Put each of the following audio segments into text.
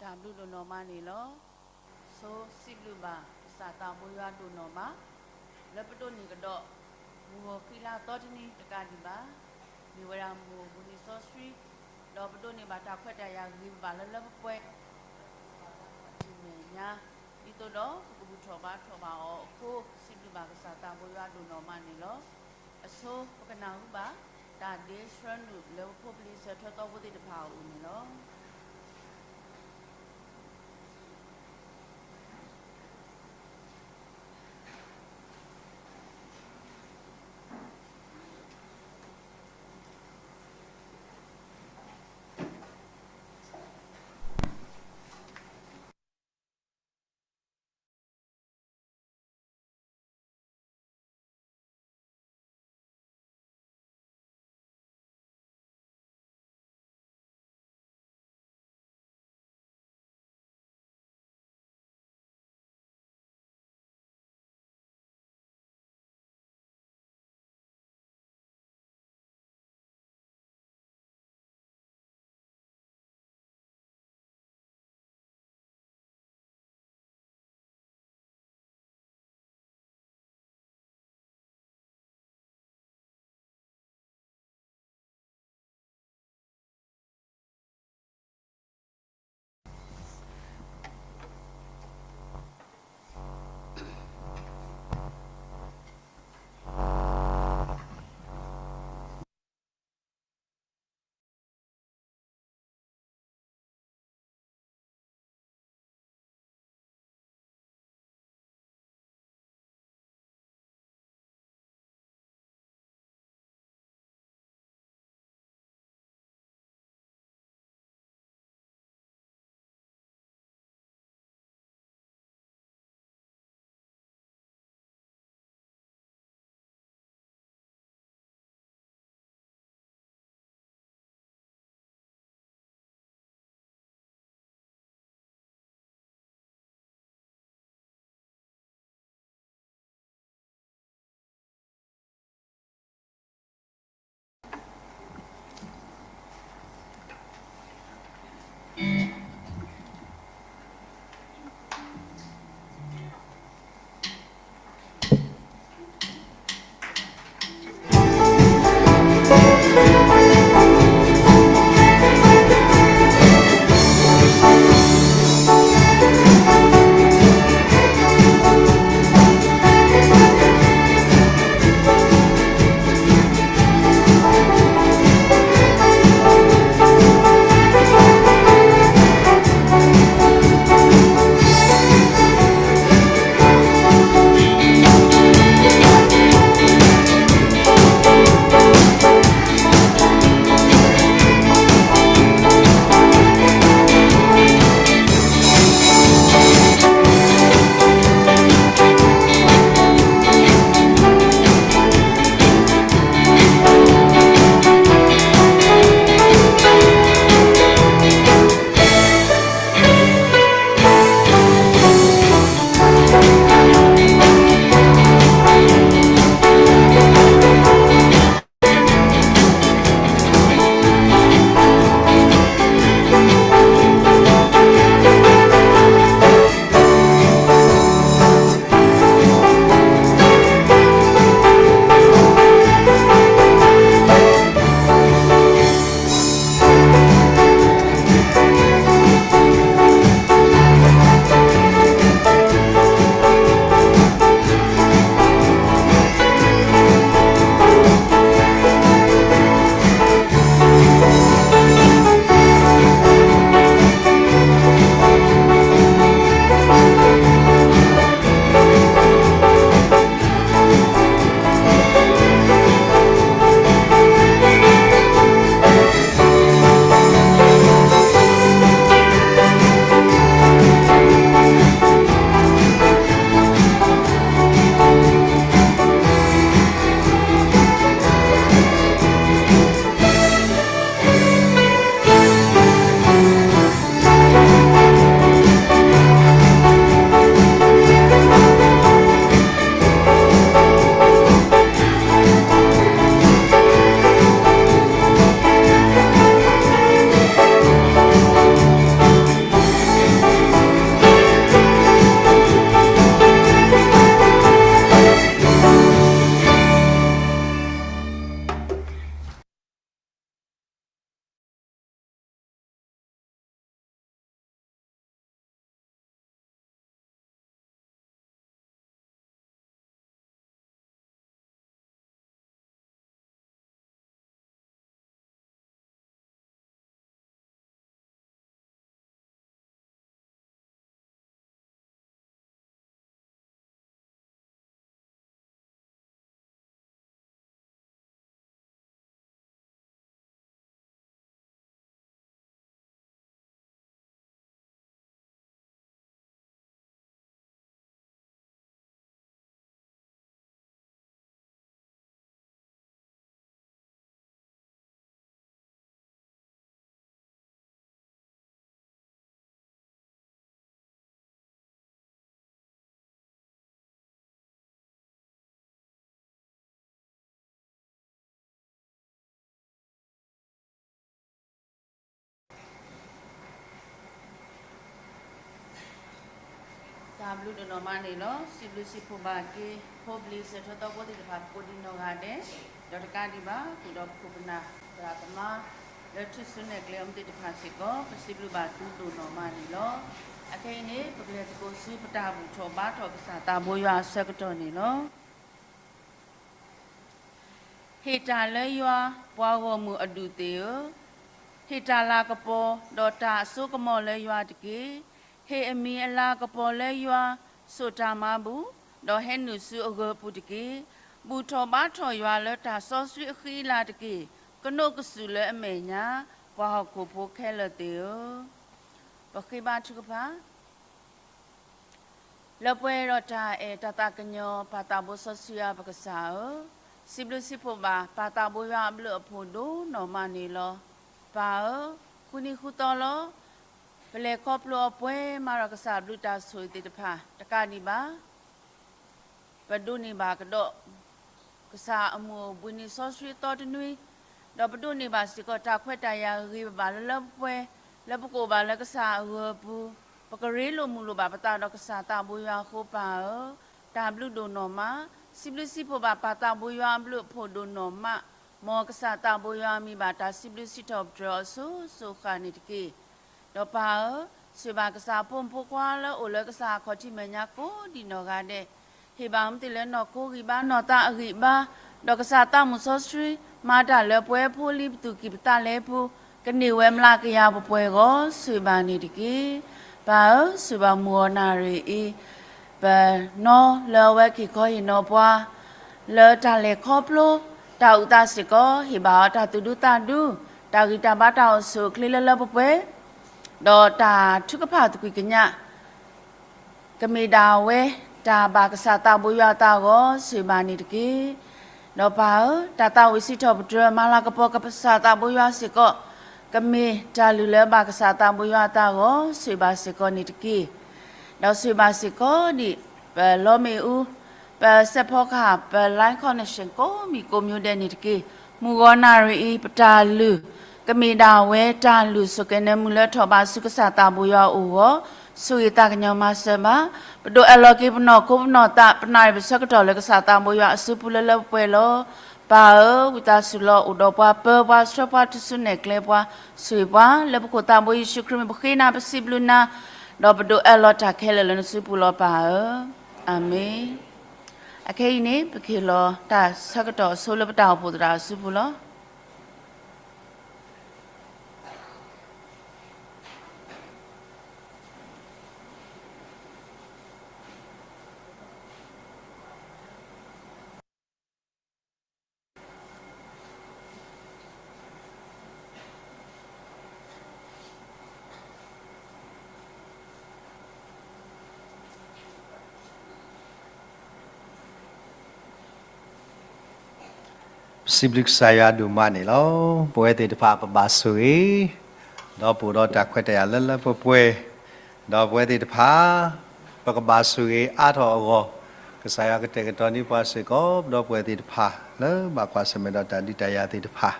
တၢ်ဘျုးဒိၣ်နီၢ်မးန့ၣ်လီၤ. ဆိစံးဘျုးဘၣ်ကစၢ်သးဘိယွၤဒိၣ်နီၢ်မး လၢပဒိးန့ၢ်ကဒီး မုၢ်ဂီၤဃံလၤသီတနံၤတကးဒံးဘၣ်. မ့ၢ်ဝဲဒၣ်မုၢ်ဂီၤပူၤန့ၣ်စီဆှံ, ဒီးပဒိးန့ၢ်ဘၣ်တၢ်ခွဲးတၢ်ယာ်ဂ့ၤဘၣ်လၢလၢပှဲၤပှဲၤ ထံၣ်မဲာ်ညါ, ဒ်သိးဒီးပကဘူၣ်ထီၣ်ဘါထီၣ်ဘၣ်အီၤအဃိ စံးဘျုးဘၣ်ကစၢ်သးဘိယွၤဒိၣ်နီၢ်မးန့ၣ်လီၤ. အဆိပကနၢ်ဟူဘၣ် တၢ်ဒ့ဆှၢနုာ်လၢပဖိပလံၤဆၢထၢၣ်သီဖိသ့ၣ်တဖၣ်အအိၣ်န့ၣ်လီၤ. တၢ်ဘျုးဒိၣ်နီၢ်မးန့ၣ်လီၤ. စံးဘျုးစံးဖှိၣ်ဘၣ်က့ၤ ဖိပလံၤစၢၤထၢၣ်သီဖိသ့ၣ်တဖၣ်ကိးဒံးနီၢ်ဂၤဒဲး, ဒီးတကးဒံးဘၣ် ဃုာ်ဒီးခိၣ်ပနၢ်သရၣ်သမါ လၢထူၣ်စုနဲၣ်ကျဲအီၤသ့ၣ်တဖၣ်စ့ၢ်ကီး ပစံးဘျုးဘၣ်သုဒိၣ်နီၢ်မးန့ၣ်လီၤ. အခဲအံၤန့ၣ် ပကလဲၤသကိးဆူပတၢ်ဘူၣ်ထီၣ်ဘါထီၣ်ကစၢ်သးဘိယွၤအဆၢကတီၢ်န့ၣ်လီၤ. ဟ့ၣ်တၢ်လၢယွၤ, ပှၤဂီၢ်မုၢ်အဒူၣ်သ့ၣ်ဧၢ, ဟ့ၣ်တၢ်လၤကပီၤ ဒီးတၢ်အစိကမီၤလၢယွၤတက့ၢ်. ဟ့ၣ်အမံၤအလၤကပီၤလၢယွၤ, စိာ်တၢ်မၤဘူၣ်, ဒီးဟဲနုာ်ဆူအဂၢၤပူၤတက့ၢ်. ဘူၣ်ထီၣ်ဘါထီၣ်ယွၤလၢတၢ်စီဆှံအဃံအလၤတက့ၢ်. ကနိးကစုာ်လၢအမဲာ်ညါ, ပှၤဟီၣ်ခိၣ်ဖိခဲလၢာ်သ့ၣ်ဧၢ, ပဃ့ဘါထုကဖၣ် လၢပှဲၤဒီးတၢ်အဲၣ်တၢ်သးကညီၤ ပၢ်သးဘိစီဆှံယွၤပကစၢ်ဧၢ, စံးဘျုးစံးဖှိၣ်ဘၣ် ပၢ်သးဘိယွၤအဘျုးအဖှိၣ်ဒိၣ်နီၢ်မးန့ၣ်လီၤ. ပၢ်ဧၢ, ဃုနံၤဃုသီလီၤ. ပလဲၤခီဖျိအပှဲၤမၤဒီးကစၢ်ဘျုးတၢ်ဆိၣ်ဂ့ၤသ့ၣ်တဖၣ် တကးဒံးဘၣ် ပဒိးန့ၢ်ဘၣ်ကဒီး ကစၢ်အမုၢ်အိၣ်ဘှံးနံၤစီဆှံအသီတနွံ, ဒီးပဒိးန့ၢ်ဘၣ်စ့ၢ်ကီးတၢ်ခွဲးတၢ်ယာ်ဂ့ၤဂ့ၤဘၣ်ဘၣ်လၢလၢပှဲၤပှဲၤ လၢပကအိၣ်ဘၣ်လၢကစၢ်အဂၢၤအပူၤ, ပကရ့လိာ်မုာ်လိာ်ဘၣ်ပသးဒီးကစၢ်သးဘိယွၤအဃိပၢ်ဧၢ, တၢ်ဘျုးဒိၣ်နီၢ်မး, စံးဘျုးစံးဖှိၣ်ဘၣ်ပၢ်သးဘိယွၤအဘျုးအဖှိၣ်ဒိၣ်နီၢ်မး, မ်ကစၢ်သးဘိယွၤအမံၤဘၣ်တၢ်စံးဘျုးစံးထီၣ်ပတြၢၤအီၤစိၤစိၤဃၣ်န့ၣ်တက့ၢ်. ဒီးပၢ်ဧၢ, ဆိၣ်ဂ့ၤဘၣ်ကစၢ်အဖိမုၣ်ဖိခွါလၢအိၣ်လၢကစၢ်အခီၣ်ထံးမဲာ်ညါကိးဒံးနီၢ်ဂၤဒဲး, ဟ့ၣ်ဘၣ်မ့ၢ်သ့ၣ်လၢနီၢ်ခိဂံၢ်ဘါနီၢ်သးအဂံၢ်ဘါ, ဒီးကစၢ်သးမုၣ်စီဆှံ မၤတၢ်လၢပှဲၤဖိလံပသူၣ်ကံၢ်ပသးလဲပူၤ, ကန့ၢ်ဝဲမျးကယၤပှဲၤပှဲၤဂီၤ ဆိၣ်ဂ့ၤဘၣ်န့ၣ်တက့ၢ်. ပၢ်ဧၢ, ဆိၣ်ဂ့ၤဘၣ်မုၢ်ဂီၤနၣ်ရံၣ်အံၤ ပနီၢ်လၢအဝဲက့ၤခီဟ့ၣ်နီၤပှၤ လၢတၢ်လဲၤခီဖျိ တၢ်အုၣ်သးစ့ၢ်ကီး ဟ့ၣ်ဘၣ်အီၤတၢ်သူၣ်ဒူသးဒူ, တၢ်ဂံၢ်တၢ်ဘါတၢ်အိၣ်ဆူၣ်အိၣ်ချ့လၢလၢပှဲၤပှဲၤ, ဒီးတၢ်ထုကဖၣ်သကွံာ်ကညး ကမ့ၢ်ဒၣ်ဝဲ တၢ်ဘၣ်ကစၢ်သးဘိယွၤအသးအဂီၢ် ဆိၣ်ဂ့ၤဘၣ်န့ၣ်တက့ၢ်. ဒီးပၢ်ဧၢ, တၢ်သးဝံၣ်စံးထီၣ်ပတြၢၤ မၤလၤကပီၤကစၢ်သးဘိယွၤစ့ၢ်ကီး ကမ့ၢ်တၢ်လုၢ်လၢဘၣ်ကစၢ်သးဘိယွၤအသးအဂီၢ် ဆိၣ်ဂ့ၤဘၣ်စ့ၢ်ကီးန့ၣ်တက့ၢ်. ဒီးဆိၣ်ဂ့ၤဘၣ်စ့ၢ်ကီးဒံး ပလီမ့ၣ်အူ, ပစဲးဖီကဟၣ်, ပ line connection ကိးမံၤကိးမံၤဒဲးန့ၣ်တက့ၢ်. မုၢ်ဂီၤနၣ်ရံၣ်အံၤ ပတၢ်လုၢ် ကမ့ၢ်ဒၣ်ဝဲတၢ်လုၢ်ဆိၣ်ကဲၤနၢမုာ်လၢထီၣ်ဘးဆူကစၢ်သးဘိယွၤအအိၣ်အဂီၢ်, ဆိၣ်ဂ့ၤသးကညီၤမၤစၢၤဘၣ်. ပဒိးအဲၣ်လီၤက့ၤပနီၢ်ခိပနီၢ်သး ပနၣ်ရံၣ်ပဆၢကတီၢ်လၢကစၢ်သးဘိယွၤအစုပူၤလၢလၢပှဲၤပှဲၤလီၤ. ပၢ်ဧၢ, ဝံသးစူၤလီၤအိၣ်ဒီးပှၤ ပၢပှၤဆှၢပှၤ ထူၣ်စုနဲၣ်ကျဲပှၤ ဆိၣ်ဂ့ၤပှၤ လၢပခိၣ်သးဘိယ့ၣ်ၡူးခရံာ်မံၤ ပဃ့နၤပစံးဘျုးနၤ, ဒီးပဒိးအဲၣ်လီၤတၢ်ခဲလၢာ်လၢနစုပူၤလီၤပၢ်ဧၢ. အၤမ့ၣ်. အခဲအံၤန့ၣ် ပကဟ့ၣ်လီၤတၢ်ဆၢကတီၢ်အဆိလၢပတၢ်အိၣ်ဖှိၣ်သရၣ်အစုပူၤလီၤ. ပစံးဘျုးကစၢ်ယွၤဒိၣ်မးန့ၣ်လီၤ. ပဝဲသ့ၣ်တဖၣ်ပဘၣ်ဆိၣ်ဂ့ၤ, ဒီးပအိၣ်ဒီးတၢ်ခွဲးတၢ်ယာ်လၢလၢပှဲၤပှဲၤ, ဒီးပဝဲသ့ၣ်တဖၣ် ပကဘၣ်ဆိၣ်ဂ့ၤအါထီၣ်အဂီၢ်, ကစၢ်ယွၤကတဲာ်ကတီၤန့ၢ်ပှၤစ့ၢ်ကီး ဒီးပဝဲသ့ၣ်တဖၣ် လၢဘၣ်ကွၢ်ဆၢၣ်မဲာ်ဒီးတၢ်ဒုးတၢ်ယၤသ့ၣ်တဖၣ်,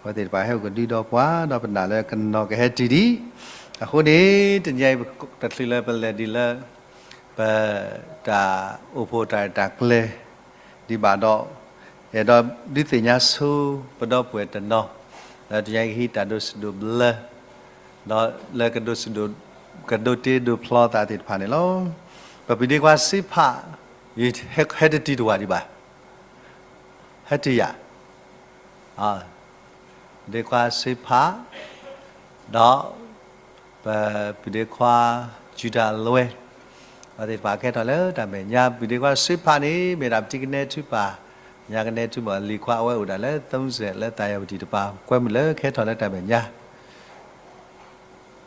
ပဝဲသ့ၣ်တဖၣ်ဟဲအိၣ်ကဒုဒီးပှၤ ဒီးပနာ်လၢကနီၤကဟဲတံၢ်ဒံး, အဃိန့ၣ် တနံၤအံၤ တချုးလၢပလဲၤဒ်လၢ ပတၢ်အိၣ်ဖှိၣ်တၢ်ရဲၣ်တၢ်ကျဲၤ ဒံးဘၣ်ဒီး အဲၣ်ဒိးဒုးသ့ၣ်ညါဆူပဒီပုၢ်ဝဲၢ်တနီၤ လၢတနံၤအံၤကဟံးတၢ်ဒိးစံးဒိးဘျၢ ဒီးလၢကဒိးစံးဒိး ကဒိးတ့ဒိးဖျီသးသ့ၣ်တဖၣ်န့ၣ်လီၤ. ပပဒ့ခွါစ့ဖး ဟဲတတံၤတဝၢ်ဒံးဘၣ်, ဟဲတံၤယၤ ပဒ့ခွါစ့ဖး ဒီး ပပဒ့ခွါ ယူဒၤလွဲ အဝဲသ့ၣ်တဖၣ်ကဟဲထီၣ်လၢတၢ်မဲာ်ညါ, ပဒ့ခွါစ့ဖးန့ၣ် မ့ၢ်ဒၣ်ပတံၤကနဲထူပၢ်, ညါကနဲထူမီၢ်လံၤခွါ အဝဲအိၣ်ဒၣ်လၢ သုံးဆယ် လၢသးယၤဝတံၣ်တပၤ, ကွဲမုာ်လၢကဟဲထီၣ်လၢတၢ်မဲာ်ညါ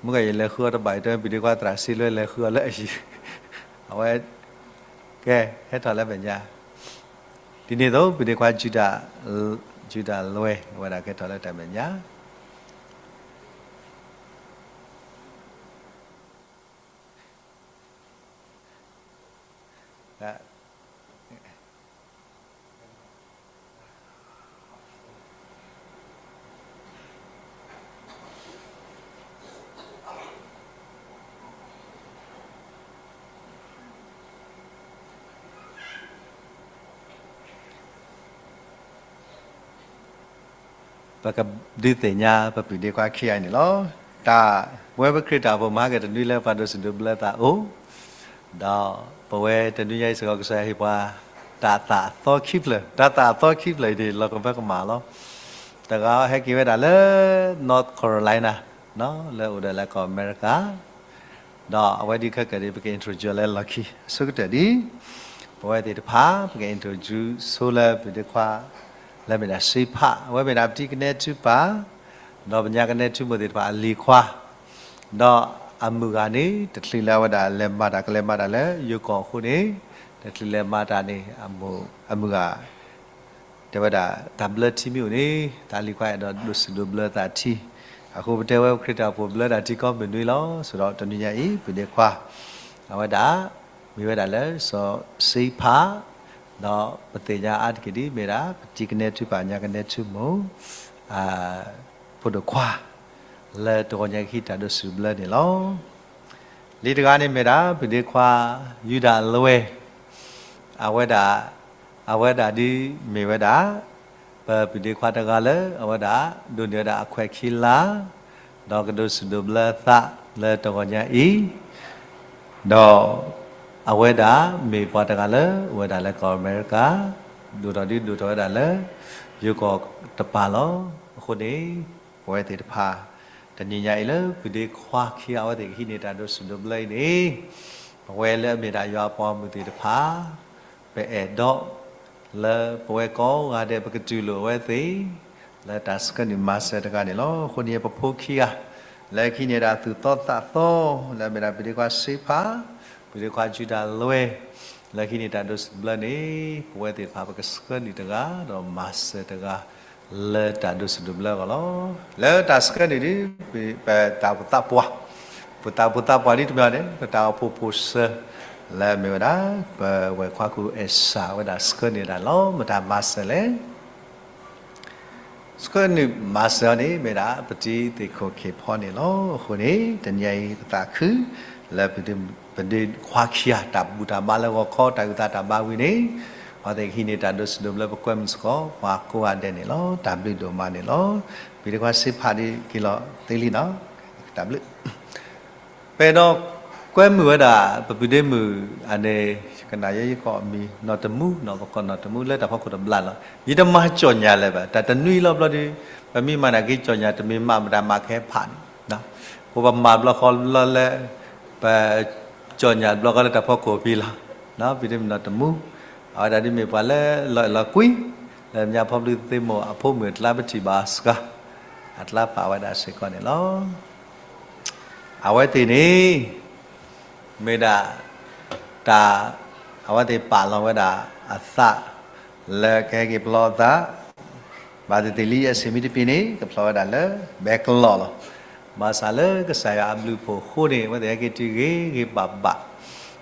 မ့ၢ်ကယလဲၤဃုအီၤတဘၣ်အံၤ တမ့ၢ်ပဒ့ခွါသရၣ်စ့လွဲလဲၤဃုအီၤလၢအယံၤ, အဝဲ ကဲ ဟဲထီၣ်လၢမဲာ်ညါ, ဒ်န့ၣ်အသိး ပဒ့ခွါ ယူဒၤလွဲ အဝဲဒၣ်ကဟဲထီၣ်လၢတၢ်မဲာ်ညါ. ပကဒုးသ့ၣ်ညါပပုၢ်ဒ့ခွါခံဂၤအံၤန့ၣ်လီၤ. တၢ် ပဝဲပခရံာ်တၢ်အိၣ်ဖှိၣ်မၤကဲၤတနွံလၢပှၤဒိးစူၣ်ဒိးဘျၢသးအိၣ်, ဒီးပဝဲတနွံညါအံၤစ့ၢ်ကီးကစၢ်ယွၤဟ့ၣ်ပှၤ တၢ်သးအသီခံဖျၢၣ်, တၢ်သးအသီခံဖျၢၣ်အံၤန့ၣ် လီၤကမၢကမၣ်လီၤ. တဂၤဟဲက့ၤဝဲဒၣ်လၢ North Carolina လၢအိၣ်ဒီးလၢကီၢ်အမဲရကၤ ဒီးအဝဲဒ်ခဲကၢၣ်ဒ် ပက introduce လၢလီၢ်ခံ အဆိကတၢၢ်ဒ် ပဝဲသ့ၣ်တဖၣ် ပက introduce ဆိလၢပုၢ်ဒ့ခွါ လၢမ့ၢ်ဒၣ်စ့ဖး, အဝဲမ့ၢ်ဒၣ်ပတံၤကနဲထူပၢ်, ဒီးပညါကနဲထူမိၢ်သ့ၣ်တဖၣ်အလံၤခွါ, ဒီးအမုၢ်ဂၤန့ၣ် တချုးလၢအဝဲဒၣ်လဲၤမၤတၢ်ကလဲၤမၤတၢ်လၢယိၤကီၢ်အဃိန့ၣ်, တချုးလဲၤမၤတၢ်န့ၣ် အမုၢ်ဂၤ တဲဝဲဒၣ် တၢ်ဘျၢထံမ့ၢ်အိၣ်န့ၣ် တၢ်လံၤခွါအဲၣ်ဒိးဒိးစူၣ်ဒိးဘျၢသးထံ, အဃိပတဲဝဲပခရံာ်တၢ်အိၣ်ဖှိၣ်ဘျၢတၢ်ထံကိးမုၢ်နွံလီၤ. ဆိဒီးတနွံညါအံၤ ပုၢ်ဒ့ခွါ အဝဲဒၣ် မ့ၢ်ဝဲဒၣ်လၢစီၤစ့ဖး, ဒီးပသ့ၣ်ညါအါတက့ၢ်ဒ်မ့ၢ်ဒၣ် ပတံၤကနဲထူပၢ် ညါကနဲထူမိၢ် ဖိဒိၣ်ခွါ လၢတဂီၤညါကဟံးတၢ်ဒိးစူၣ်ဒိးဘျၢန့ၣ်လီၤ. လံာ်တဂၤန့ၣ်မ့ၢ်ဒၣ် ပုၢ်ဒ့ခွါ ယူဒၤလွဲၢ်, အဝဲဒၣ် အဝဲဒၣ်ဒ်မ့ၢ်ဝဲဒၣ် ပပုၢ်ဒ့ခွါတဂၤလၢ အဝဲဒၣ် ဒိးန့ၢ်ဝဲဒၣ်အခွဲးခံလါ, ဒီးကဒိးစူၣ်ဒိးဘျၢသးလၢတဂီၤညါအံၤ, ဒီးအဝဲဒၣ်မ့ၢ်ပှၤတဂၤလၢ အိၣ်ဝဲဒၣ်လၢကီၢ်အမဲရကၤ, ဒိၣ်ထီၣ်ဒ်ဒိၣ်ထီၣ်ဝဲဒၣ်လၢ ယိၤကီၢ်တပၤလီၤ. အဃိန့ၣ် ပဝဲသ့ၣ်တဖၣ် တနံၤညါအံၤလၢပုၢ်ဒ့ခွါခံဂၤအဝဲသ့ၣ်ကဟံးန့ၢ်တၢ်ဒိးစူၣ်ဒိးဘျၢအံၤန့ၣ်, ပဝဲလၢအမ့ၢ်ဒၣ်ယွၤအပှၤဂီၢ်မုၢ်သ့ၣ်တဖၣ် ပအဲၣ်ဒိး လၢပဝဲကိးဂၤဒဲး ပကတူၢ်လိာ်အဝဲသ့ၣ် လၢတၢ်ဆှၢနုာ်မၤစၢၤတဂၤန့ၣ်လီၤ. အဃိန့ၣ် ပဖိခံဂၤ လၢကဟံးန့ၢ်ဒၣ်သူၣ်သီသးသီ လၢအမ့ၢ်ဒၣ်ပုၢ်ဒ့ခွါစ့ဖး, ပုၢ်ဒ့ခွါယူဒၤလွဲၢ်, လၢကဟံးန့ၢ်တၢ်ဒိးစူၣ်ဒိးဘျၢန့ၣ် ပဝဲသ့ၣ်တဖၣ် ပကဆှၢနုာ်တဂၤ ဒီးမၤစၢၤတဂၤ လၢတၢ်ဒိးစူၣ်ဒိးဘျၢအဂီၢ်လီၤ. လၢတၢ်ဆှၢနုာ်ဒ် ပတၢ်အိၣ်ဖှိၣ်သးပှၢ်, ပတၢ်အိၣ်ဖှိၣ်သးပှၢ်ဒ်တမံၤန့ၣ် ပတၢ်အိၣ်ဖှိၣ်ဖိစၢၤ လၢအမ့ၢ်ဝဲဒၣ် ပဝဲၢ်ခွါကူၣ်အဲၣ်စၢ်ဝဲဒၣ်ဆှၢနုာ်ဒၣ်လီၤ. မတၤမၤစၢၤလဲၣ်. ဆှၢနုာ်မၤစၢၤအီၤန့ၣ် မ့ၢ်ဒၣ်ပတံၤသ့ၣ်ခိၣ်ခ့ၣ်ဖီန့ၣ်လီၤ. အဃိန့ၣ် တနံၤအံၤ ပသးခု လၢပဒ့ခွါခံဂၤ တၢ်ဘူၣ်တၢ်ဘါလၢဂီၤခီ တၢ်အုၣ်သးတၢ်ဘါဝံၤန့ၣ်, အဝဲသ့ၣ်ကဟံးန့ၢ်တၢ်ဒိးစူၣ်ဒိးဘျၢ ပကွဲမုာ်စ့ၢ်ကီး ပှၤကိးဂၤဒဲးန့ၣ်လီၤ. တၢ်ဘျုးဒိၣ်မးန့ၣ်လီၤ. ပုၢ်ဒ့ခွါစ့ဖးဒ်က့ၤလီၤသ့လံနီၤ, တၢ်ဘျုး ပအဲၣ်ဒိးကွဲမုာ်ဝဲဒၣ် ပပုၢ်ဒ့မုၣ်အန့ၣ် ကနၣ်ယဲယကိးအမံၤ နီၢ်တမူ, ပကိးနီၢ်တမူလၢတၢ်ဖီခိၣ်တဘျီလီၤ. ယတမၤကၠီၣ်ညါလၢၤဘၣ်, တၢ်တနွံလီၤဘျီဒီး ပမ့ၢ်မၤနာ်က့ၤကၠီၣ်ညါ တမ့ၢ်မၤမတၤမၤကဟဲဖးန့ၣ်, ပဘၣ်မၤဘျီဃီလီၤလၢ ပ ကၠီၣ်ညါတဘျီဃီလၢတၢ်ဖီခိၣ်ဖဲလီၤ. ပုၢ်ဒ့မုၣ်နီၢ်တမူ, အဝဲဒၣ်ဒ်မ့ၢ်ပှၤလၢလီၤအဲၣ်လီၤကွံ လၢညါဖီဘျုးသ့မိၢ်အဖိမုၣ်အကျါ ပထံၣ်ဘၣ်စှၤ အကျါပာ်ဝဲဒၣ်စ့ၢ်ကီးန့ၣ်လီၤ. အဝဲသ့ၣ်န့ၣ် မ့ၢ်ဒၣ် တၢ် အဝဲသ့ၣ်ပာ်လီၤဝဲဒၣ်အသး လၢကဟဲက့ၤဖျီအသး ဘၣ်သ့ၣ်သ့ၣ်လံ အဆ့ၣ်မံတပ့ၤန့ၣ် ကဖျီဝဲဒၣ်လၢ ဘဲကလီၢ်လီၤ. ဘၣ်ဆၣ်လၢကစၢ်ယွၤအဘျုးအဖှိၣ်အဃိန့ၣ် အဝဲသ့ၣ်ဟဲက့ၤတုၤဂ့ၤဂ့ၤဘၣ်ဘၣ်,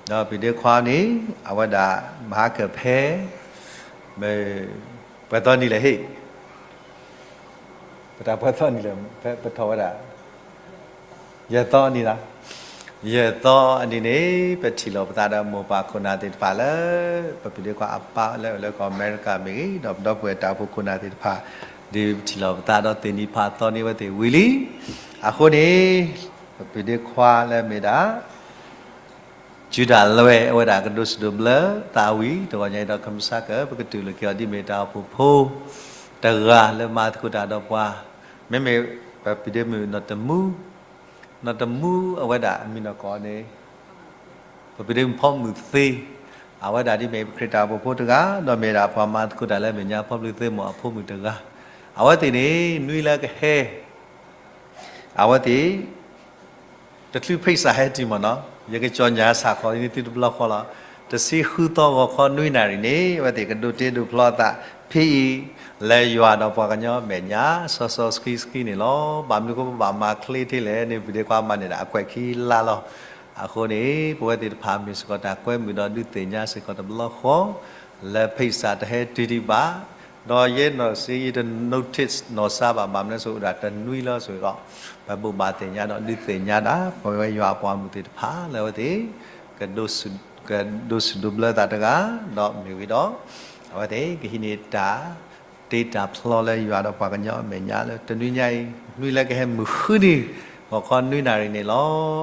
ဒီးပုၢ်ဒ့ခွါန့ၣ် အဝဲဒၣ်မၤဟးကၢၣ်ဖဲ မ့ၢ် ပှဲၤသီနံၤလဲၣ်ဟ့ၣ် ပတၢ်ပှဲၤသီနံၤလၢ ပထီၣ်ဝဲဒၣ် ယဲၢ်သီအနံၤလီၤ. ယဲၢ်သီအနံၤန့ၣ် ပထံၣ်လိာ်ပသးဒီးမိၢ်ပၢ်ခိၣ်နၢ်သ့ၣ်တဖၣ်လၢ ပပုၢ်ဒ့ခွါအပၢ်လၢအအိၣ်လၢကီၢ်အမဲရကၤမ့ၢ်ဂ့ၤ, ဒီးပဒီပုၢ်ဝဲၢ်တၢ်အိၣ်ဖှိၣ်ခိၣ်နၢ်သ့ၣ်တဖၣ် ဒ်ပထံၣ်လိာ်ပသးဒီးသ့ၣ်နံၤဖးသီန့ၢ်အဝဲသ့ၣ်ဝံၤလံ. အဃိန့ၣ် ပပုၢ်ဒ့ခွါလၢမ့ၢ်ဒၣ် ယူဒၤလွဲၢ် အဝဲဒၣ်ကဒိးစူၣ်ဒိးဘျၢသးဝံၤ တဂီၤညါအံၤဒီး ကမုၢ်ဆါကၢၢ် ပကတူၢ်လိာ်က့ၤအီၤဒ်မ့ၢ်တၢ်အိၣ်ဖှိၣ်ဖိ တဂၤလၢမၤသကိးတၢ်ဒီးပှၤ, မ့မ့ၢ်ပပုၢ်ဒ့မုၣ်နီၢ်တမူ, နီၢ်တမူအဝဲဒၣ်အမံၤနီၢ်ကီၢ်န့ၣ် ပပုၢ်ဒ့မုၣ်ဖီမုၢ်သ့, အဝဲဒၣ်ဒ်မ့ၢ်ပခရံာ်တၢ်အိၣ်ဖှိၣ်ဖိတဂၤ, ဒီးမ့ၢ်ဒၣ်ပှၤမၤသကိးတၢ်လၢမဲာ်ညါဖီဘျုးသ့မိၢ်အဖိမုၣ်တဂၤ, အဝဲသ့ၣ်န့ၣ် နွံလၢကဟဲ အဝဲသ့ၣ် တချုးဖဲစးဟဲတုၤမ့ၢ်နီၤ, ယကကၠီၣ်ညါစးဃီၤန့ၢ်သုတဘျီဃီလီၤ. တဆံဃုသီဂီၤခီနွံနၣ်ရံၣ်န့ၣ် အဝဲသ့ၣ်ကဒိးတ့ဒိးဖျီအသး ဖဲအံၤ လၢယွၤဒီးပှၤကညီမဲာ်ညါ စီစီဆှံဆှံန့ၣ်လီၤ. ဘၣ်မနုၤအဃိပဘၣ်မၤချ့ထဲလဲၣ်န့ၣ် ပုၢ်ဒ့ခွါမၤန့ၢ်ဒၣ်အခွဲးခံလါလီၤ. အဃိန့ၣ် ပဝဲသ့ၣ်တဖၣ်မ့ၢ်စ့ၢ်ကီးတၢ်ကွဲမုာ်ဒီးဒုးသ့ၣ်ညါစ့ၢ်ကီးတဘျီဃီ လၢဖဲစးတဟဲတုၤဒံးဘၣ် ဒီးယဲနီၢ်စ့ယတ notice နီၢ်စါဘၣ် ဘၣ်မနုၤဆိအိၣ်ဒၣ်တနွံလီၤဆိဒီး ပဘိးဘၣ်သ့ၣ်ညါဒီးဒုးသ့ၣ်ညါဒၣ် ပဝဲယွၤအပှၤမုၢ်သ့ၣ်တဖၣ်လၢအဝဲသ့ၣ် ကဒိးစူၣ်ဒိးဘျၢသးတဂၤ ဒီးမ့ၢ်ဝံၤဒီး အဝဲသ့ၣ်ကဟံးန့ၢ်တၢ် တ တၢ်ဖျီလၢယွၤဒီးပှၤကညီအမဲာ်ညါလၢတနွံညါအံၤ နွံလၢကဟဲမုာ်ဃုနံၣ် ဂီၤခီနွံနၣ်ရံၣ်န့ၣ်လီၤ.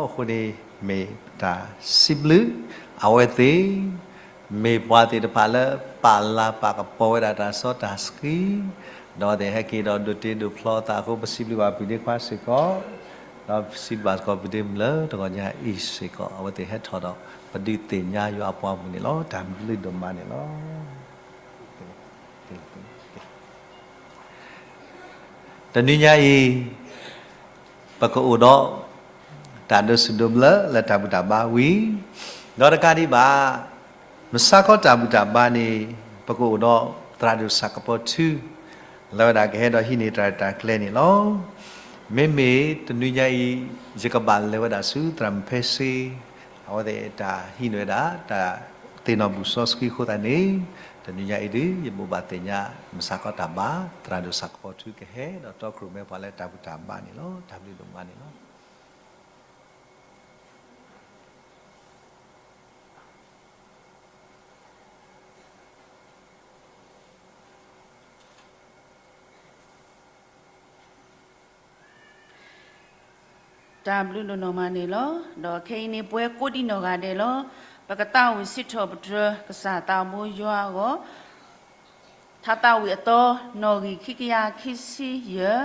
အဃိန့ၣ် မ့ၢ်တၢ်စံးဘျုး အဝဲသ့ၣ် မ့ၢ်ပှၤသ့ၣ်တဖၣ်လၢပာ်လၤပာ်ကပီၤဝဲဒၣ်တၢ်စီတၢ်ဆှံ ဒီးသ့ၣ်ဟဲက့ၤဒီးဒိးတ့ဒိးဖျီသးအဃိ ပစံးဘျုးဘၣ်ပုၢ်ဒ့ခွါစ့ၢ်ကီး ဒီးပစံးဘျုးဘၣ်စ့ၢ်ကီးပုၢ်ဒ့မုၣ်လၢတဂီၤညါအံၤစ့ၢ်ကီး အဝဲသ့ၣ်ဟဲထီၣ်ဒီး ပဒုးသ့ၣ်ညါယွၤအပှၤမုၣ်န့ၣ်လီၤ. တၢ်ဘျုးဒိၣ်မးန့ၣ်လီၤ. တနွံညါအံၤ ပကအိၣ်ဒီး တၢ်ဒိးစူၣ်ဒိးဘျၢလၢတၢ်ဘူၣ်တၢ်ဘါဝံၤ ဒီးတကးဒံးဘၣ် မုၢ်ဆါခီတၢ်ဘူၣ်တၢ်ဘါန့ၣ် ပကအိၣ်ဒီးသရၣ်ဒိၣ်ဆၣ်ကပီၤထူ လၢဝဲဒၣ်ကဟဲဒီးဟံးန့ၢ်တၢ်ရဲၣ်တၢ်ကျဲၤန့ၣ်လီၤ. မ့မ့ၢ်တနွံညါအံၤ ယကဘၣ်လဲၤဝဲဒၣ်ဆူသရၣ်မုၣ်ဖဲစ့ အဝဲသ့ၣ်တၢ်ဟံးန့ၢ်ဝဲဒၣ် တၢ်သ့ၣ်နီၣ်ဘူၣ်စီဆှံအဃိသတးန့ၣ် တနွံညါအံၤဒုး ယဘိးဘၣ်သ့ၣ်ညါ မုၢ်ဆါခီတၢ်ဘါ သရၣ်ဒိၣ်ဆၣ်ကပီၤထူကဟဲ ဒီးတီခိၣ်ရိၣ်မဲပှၤလၢတၢ်ဘူၣ်တၢ်ဘါန့ၣ်လီၤ. တၢ်ဘျုးဒိၣ်မးန့ၣ်လီၤ. တၢ်ဘျုးဒိၣ်နီၢ်မးန့ၣ်လီၤ. ဒီးခဲအံၤန့ၣ် ပဝဲကိးဒံနီၢ်ဂၤဒဲးလီၤ. ပကသးဝံၣ်စံးထီၣ်ပတြၢၤ ကစၢ်သးဘိယွၤအဂီၢ် ထါသးဝံၣ်အသီ နီၣ်ဂံၢ်ခံကယၤခံဆံယဲၢ်,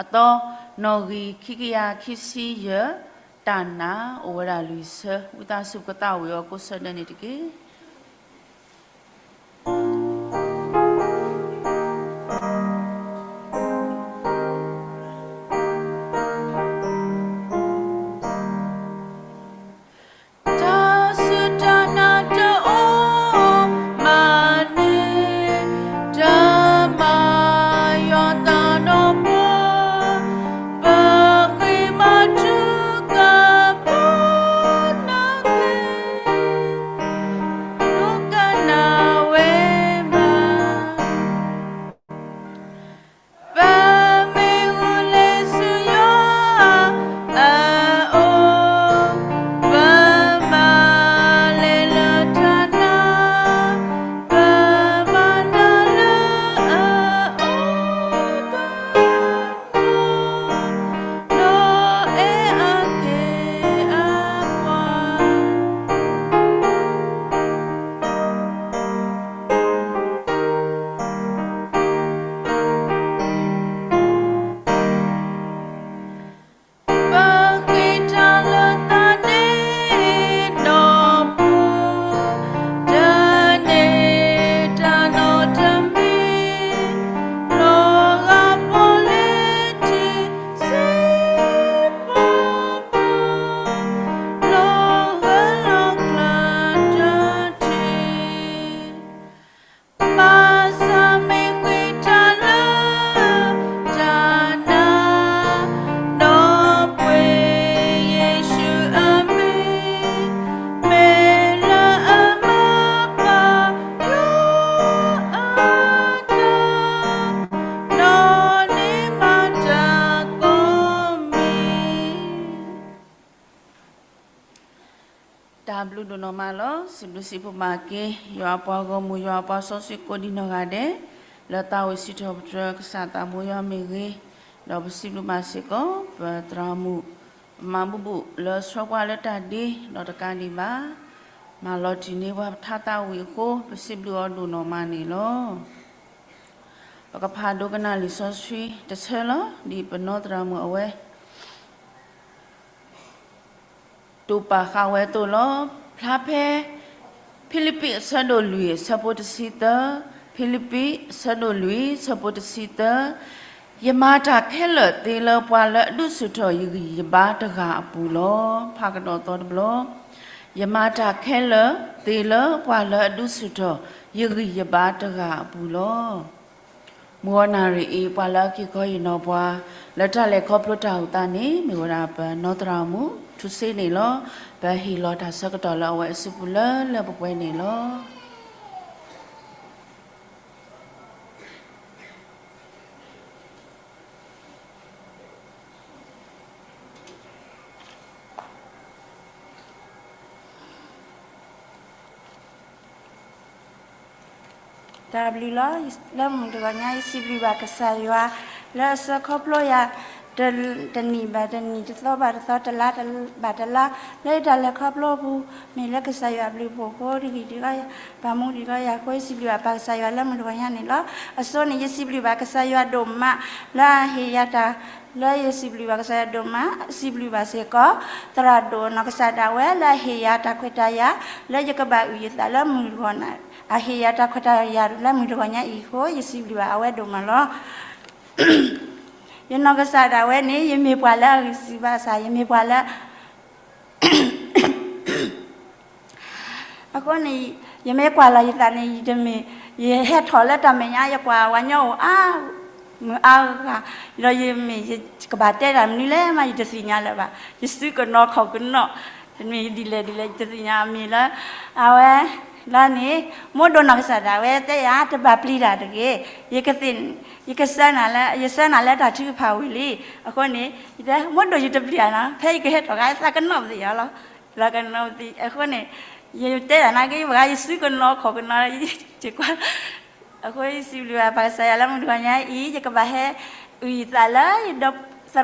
အသီ နီၣ်ဂံၢ်ခံကယၤခံဆံယဲၢ်, တၢ်နာ်အိၣ်ဝဲဒၣ်လွံၢ်ဆၢ, ဝံသးစူၤပကသးဝံၣ်အီၤကိးဆၢဒဲးန့ၣ်တက့ၢ်. တၢ်စူၢ်တၢ်နာ်တအိၣ်မးန့ၣ်, တမၤယွၤသးဒီးပှၤ, ပဃ့မၤထုကဖၣ်နၤက့ၤ, ဒိကနၣ်ဝဲမး. ပမ့ၢ်ဂုာ်လံဆူယွၤအအိၣ်, ပမၤလဲၤလၢတၢ်နာ်, ပမၤတၢ်လၢအအိၣ်တၢ် ဒီးအဲၣ်အက့ၢ်အပှၤ ပဃ့တၢ်လၢသးန့ၣ်ဒီးပူၤ, တၢ်န့ၣ်တၢ်နီတမံၤ, လီၤဂာ်ပီၣ်လဲၣ်ထံ စံးပီၣ်ပီၣ်, လီၤဂာ်လီၤကျၢၤတၢ်ထံၣ်, ဘၣ်ဆၣ်မ့ၢ်ဃ့တၢ်လၢတၢ်နာ်, ဒီးပှ့ၤယ့ၣ်ၡူးအမံၤ, မ့ၢ်လၢအမၤဘၣ်ယွၤအသး, ဒီးန့ၢ်ဘၣ်တၢ်ကိးမံၤ တၢ်ဘျုးဒိၣ်နီၢ်မးလီၤ. စံးဘျုးစံးဖှိၣ်ဘၣ်က့ၤ ယွၤအပှၤဂီၢ်မုၢ် ယွၤအပှၤစီဆှံကိးဒံနီၢ်ဂၤဒဲး, လၢသးဝံၣ်စံးထီၣ်ပတြၢၤကစၢ်သးဘိယွၤမ့ၢ်ဂ့ၤ, ဒီးပစံးဘျုးဘၣ်စ့ၢ်ကီး ပသရၣ်မုၣ် မၤဘူၣ်ဘူၣ်လၢဆှၢပှၤလၢတၢ်ဒ့ ဒီးတကးဒံးဘၣ် မၤလီၤတံၢ်န့ၢ်ပှၤပထါသးဝံၣ်အဃိ ပစံးဘျုးအီၤဒိၣ်နီၢ်မးန့ၣ်လီၤ. ပကဖးဒိကနၣ်လံာ်စီဆှံတဆၢလီၤ. ဒ်ပနီၢ်သရၣ်မုၣ်အဝဲ တိာ်ပာ်ဃာ်ဝဲအသိးလီၤ. ဖျါဖဲ ဖံလံးပံးအဆၢဒိၣ်လွံၢ်အဆၢဖိတဆံသၢ, ဖံလံးပံးအဆၢဒိၣ်လွံၢ်အဆၢဖိတဆံသၢ, ယမၤတၢ်ခဲလၢာ်သ့လၢပှၤလၢအဒုးဆူၣ်ထီၣ်ယဂံၢ်ယဘါတဂၤအပူၤလီၤ. ဖးကဒီးသီတဘျီ, ယမၤတၢ်ခဲလၢာ်သ့လၢပှၤလၢအဒုးဆူၣ်ထီၣ်ယဂံၢ်ယဘါတဂၤအပူၤလီၤ. မုၢ်ဂီၤနၣ်ရံၣ်အံၤ ပှၤလၢအက့ၤခီဟ့ၣ်နီၤပှၤ လၢတၢ်လဲၤခီဖျိတၢ်အိၣ်သးန့ၣ် မ့ၢ်ဝဲဒၣ်ပနီၢ်သရၣ်မုၣ်ထူစ့န့ၣ်လီၤ. ပဟ့ၣ်လီၤတၢ်ဆၢကတီၢ်လၢအဝဲအစုပူၤလၢလၢပှဲၤပှဲၤန့ၣ်လီၤ. တၢ်ဘျုးလီၤ. လၢမုၢ်တဂီၤညါ ယစံးဘျုးဘၣ်ကစၢ်ယွၤ လၢအဆှၢခီဖျိယၤ တနံၣ်ဘၣ်တနံၣ် တသီဘၣ်တသီ တလါဘၣ်တလါ လၢယတၢ်လဲၤခီဖျိအပူၤ မ့ၢ်လၢကစၢ်ယွၤအဘျုးအဖှိၣ်အဃိတဂ့ၤ, ပာ်မူတံၤဃီယၤအဃိ ယစံးဘျုးဘၣ်ပၢ်ကစၢ်ယွၤလၢမုၢ်တဂီၤညါန့ၣ်လီၤ. အဆိန့ၣ် ယစံးဘျုးဘၣ်ကစၢ်ယွၤဒိၣ်မး လၢအဟ့ၣ်ယၤတၢ် လၢယစံးဘျုးဘၣ်ကစၢ်ယွၤဒိၣ်မး, စံးဘျုးဘၣ်စ့ၢ်ကီး သရၣ်ဒိၣ်နီၢ်ကစၢ်ဒၣ်ဝဲ လၢအဟ့ၣ်ယၤတၢ်ခွဲးတၢ်ယာ် လၢယကဘၣ်အုၣ်ယသးလၢမုၢ်တဂီၤန့ၣ်, အဟ့ၣ်ယၤတၢ်ခွဲးတၢ်ယာ်လၢမုၢ်တဂီၤညါအံၤအဃိ ယစံးဘျုးဘၣ်အဝဲဒိၣ်မးလီၤ. ယနီၢ်ကစၢ်ဒၣ်ဝဲန့ၣ် ယမ့ၢ်ပှၤလၢအဂံၢ်ဆူၣ်ဘၣ်ဆၣ် ယမ့ၢ်ပှၤလၢ အဃိန့ၣ် ယမ့ၢ်ကွၢ်လီၤယသးန့ၣ် ယတမ့ၢ် ယဟဲထီၣ်လၢတၢ်မဲာ်ညါ ယကွၢ်ဝၤညီအိၣ်အါ မုာ်အါဂၤ ဒီးယမ့ၢ်ယကဘၣ်တဲတၢ်မနုၤလဲၣ်မး ယတသ့ၣ်ညါလၢၤဘၣ်. ယစုကနီၤခီၣ်ကနီၤ တမ့ၢ်ဒ်လဲၣ်ဒ်လဲၣ် ယတသ့ၣ်ညါ မ့ၢ်လၢ အဝဲ လၢန့ၣ် မိၢ်ဒိၣ်နီၢ်ကစၢ်ဒၣ်ဝဲတဲယၤ တဘၣ်ပျံၤတၢ်တဂ့ၤ, ယကသ့ၣ် ယကဆၢနၤလၢ ယဆၢနၤလၢတၢ်ထုကဖၣ်ဝံၤလံ. အဃိန့ၣ် ယတဲ မိၢ်ဒိၣ်ယတပျံၤဧါနီၤ ဖဲယကဟဲထီၣ်ခါ သးကနီၣ်ပသ့ၣ်ညါလီၤ. သးကနီၣ်ပသ့ၣ် အဃိန့ၣ် ယတဲတၢ်နာ်က့ ယဘၣ်ယစုကနီၤခီၣ်ကနီၤ ယကွၢ် အဃိယစံးဘျုးဘၣ်ပၢ်ကစၢ်ယွၤလၢမုၢ်တဂီၤညါအံၤ ယကဘၣ်ဟဲ အုၣ်ယသးလၢယဒီသ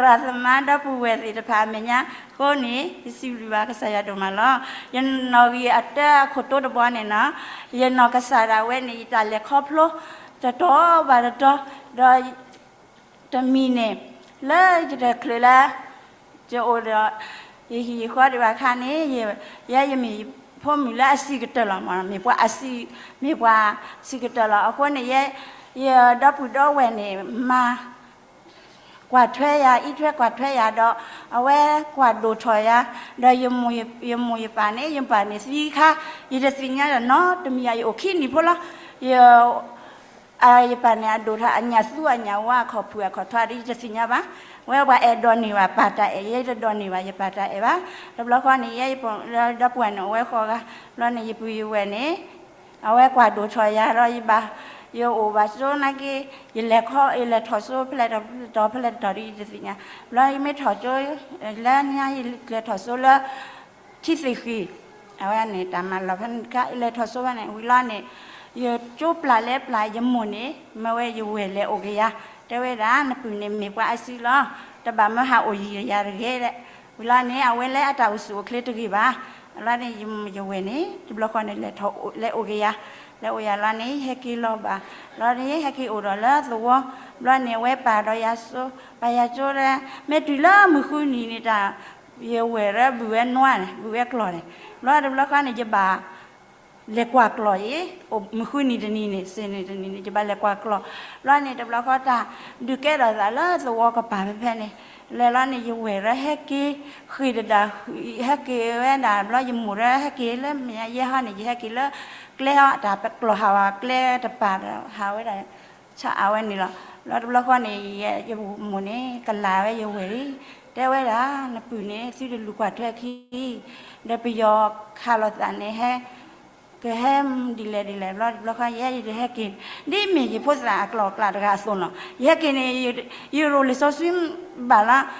ရၣ်သမါဒီပုၢ်ဝဲၢ်သ့ၣ်တဖၣ်အမဲာ်ညါအဃိန့ၣ် ယစံးဘျုးဘၣ်ကစၢ်ယွၤဒိၣ်မးလီၤ. ယနီၣ်ဂံၢ်အတၢအခိၣ်တိတဘီန့ၣ်နီၤ ယနီၢ်ကစၢ်ဒၣ်ဝဲန့ၣ် ယတၢ်လဲၤခီဖျိ တတီၤဘၣ်တတီၤ ဒီး တမံၤန့ၣ် လၢယတချုးလၢ ယအိၣ်ဒီး ယဟံၣ်ယဃီဒံးဘၣ်အခါန့ၣ် ယဲယမ့ၢ်ဖိမုၣ်လၢအစံးကတၢၢ်လီၤမး မ့ၢ်ပှၤအစံး မ့ၢ်ပှၤစံးကတၢၢ်လီၤ. အဃိန့ၣ် ယဲ ယဒီပုၢ်ဒီဝဲၢ်န့ၣ် မၤ ကွၢ်ထွဲယၤ အံးထွဲကွၢ်ထွဲယၤဒီး အဝဲကွၢ်ဒိၣ်ထီၣ်ယၤ ဒီးယမိၢ်ယပၢ်န့ၣ် ယပၢ်န့ၣ်သံခါ ယတသ့ၣ်ညါဒီးနီတမံၤယၤ ယအိၣ်ခံနံၣ်ဖိလီၤ. ယ ယပၢ်န့ၣ် အဒိၣ်ထီၣ်အညၣ်သူအညၣ်ဝါ အခီၣ်ဖုၣ်အခီၣ်ထွါဒီး ယတသ့ၣ်ညါဘၣ်. ဝဲပှၤအဲၣ်ဒိးန့ၢ်ဘၣ်ပၢ်တၢ်အဲၣ် ယဲယတဒိးန့ၢ်ဘၣ်ယပၢ်တၢ်အဲၣ်ဘၣ်. တဘျီဃီန့ၣ် ယဲယဒီပုၢ်ဝဲၢ်န့ၣ် အိၣ်ဝဲဃီဂၤ ဘျီန့ၣ် ယပုၢ်ယဝဲၢ်န့ၣ် အဝဲကွၢ်ဒိၣ်ထီၣ်ယၤဒီး ယဘၣ် ယအိၣ်ဘၣ်စိနာ်က့ ယလဲၤခီ ယလဲၤထီၣ်စိဖဲလဲၣ်တတီၤ ဖဲလဲၣ်တတီၤဒီး ယတသ့ၣ်ညါ. ဘျီယမ့ၢ်ထီၣ်စိ လၢညါယလဲၤထီၣ်စိလၢ ထံသ့ၣ်ဃံၤ အဝဲန့ၣ် တၢ်မၤလီၤဖဲန့ၣ်တခါ ယလဲၤထီၣ်စိဖဲန့ၣ် ဝံၤလီၤန့ၣ် ယကၠိပျၢ်လဲၤပျၢ်ယမိၢ်န့ၣ် မၢဝဲယဝဲၢ်လဲၤအိၣ်က့ၤယၤ တဲဝဲဒၣ် နပုၢ်န့ၣ်မ့ၢ်ပှၤအစုလီၤ တဘၣ်မၢဟးအိၣ်ယံၤယၤတဂ့ၤ ဝံၤလီၤန့ၣ် အဝဲလၢအတၢ်အိၣ်ဆူၣ်အိၣ်ချ့တဂ့ၤဘၣ်. လီၤန့ၣ် ယဝဲၢ်န့ၣ် တဘျီဃီန့ၣ် လဲၤထီၣ်လဲၤအိၣ်က့ၤယၤ လဲၤအိၣ်ယၤလီၤန့ၣ် ယဟဲက့ၤလီၤဘၣ် လီၤန့ၣ် ယဟဲက့ၤအိၣ်ဒီးလၢသဝီ ဘျီန့ၣ် အဝဲပာ်ဒီးယၤစိ ပာ်ယၤစိဒီး မ့ၢ်တုၤလၢမုၢ်ဃုနံၤန့ၣ်တၢ် ယဝဲၢ်ရၢဘုၣ်ဝဲနွါန့ၣ် ဘုၣ်ဝဲကျီၢ်န့ၣ် ဘျီတဘျီဃီန့ၣ် ယဘၣ် လဲၤကွၢ်ကျီၢ်အံၤ မုၢ်ဃုနံၤတနံၤန့ၣ် စ့န့ၣ်တနံၤန့ၣ် ယဘၣ်လဲၤကွၢ်ကျီၢ် ဘျီန့ၣ် တဘျီဃီတၢ် ဒုးကဲထီၣ်သးလၢသဝီကပၤဖဲဖဲန့ၣ် လဲၤလီၤန့ၣ် ယဝဲၢ်ရၢဟဲက့ၤ ဃ့ၢ်တဒၣ် ဟဲက့ၤဝဲဒၣ် ဘျီယမိၢ်ရၢဟဲက့ၤလၢမဲာ်ညါယဲဟီန့ၣ် ယဟဲက့ၤလၢကျဲဟီ တၢ်ကျီၢ်ဟးဝဲကျဲတပၤဟးဝဲဒၣ် ဆၣ်အဝဲန့ၣ်လီၤ. ဘျီတဘျီဃီန့ၣ် ယမိၢ်န့ၣ် ကလၤဝဲယဝဲၢ်လံ တဲဝဲဒၣ် နပုၢ်န့ၣ် သုတလူၤကွၢ်ထွဲခံ ဒီးပယီၤခးလိာ်သးန့ၣ် ဟဲ ကဟဲဒ်လဲၣ်ဒ်လဲၣ် ဘျီတဘျီဃီ ယဲယတဟဲက့ၤ ဒ်မ့ၢ်ယဖိသၣ်အကျီၢ်အကျါတဂၤအသိးနီၤ ယဟဲက့ၤန့ၣ် ယရိၤလံာ်စီဆှံဘၣ်လီၤ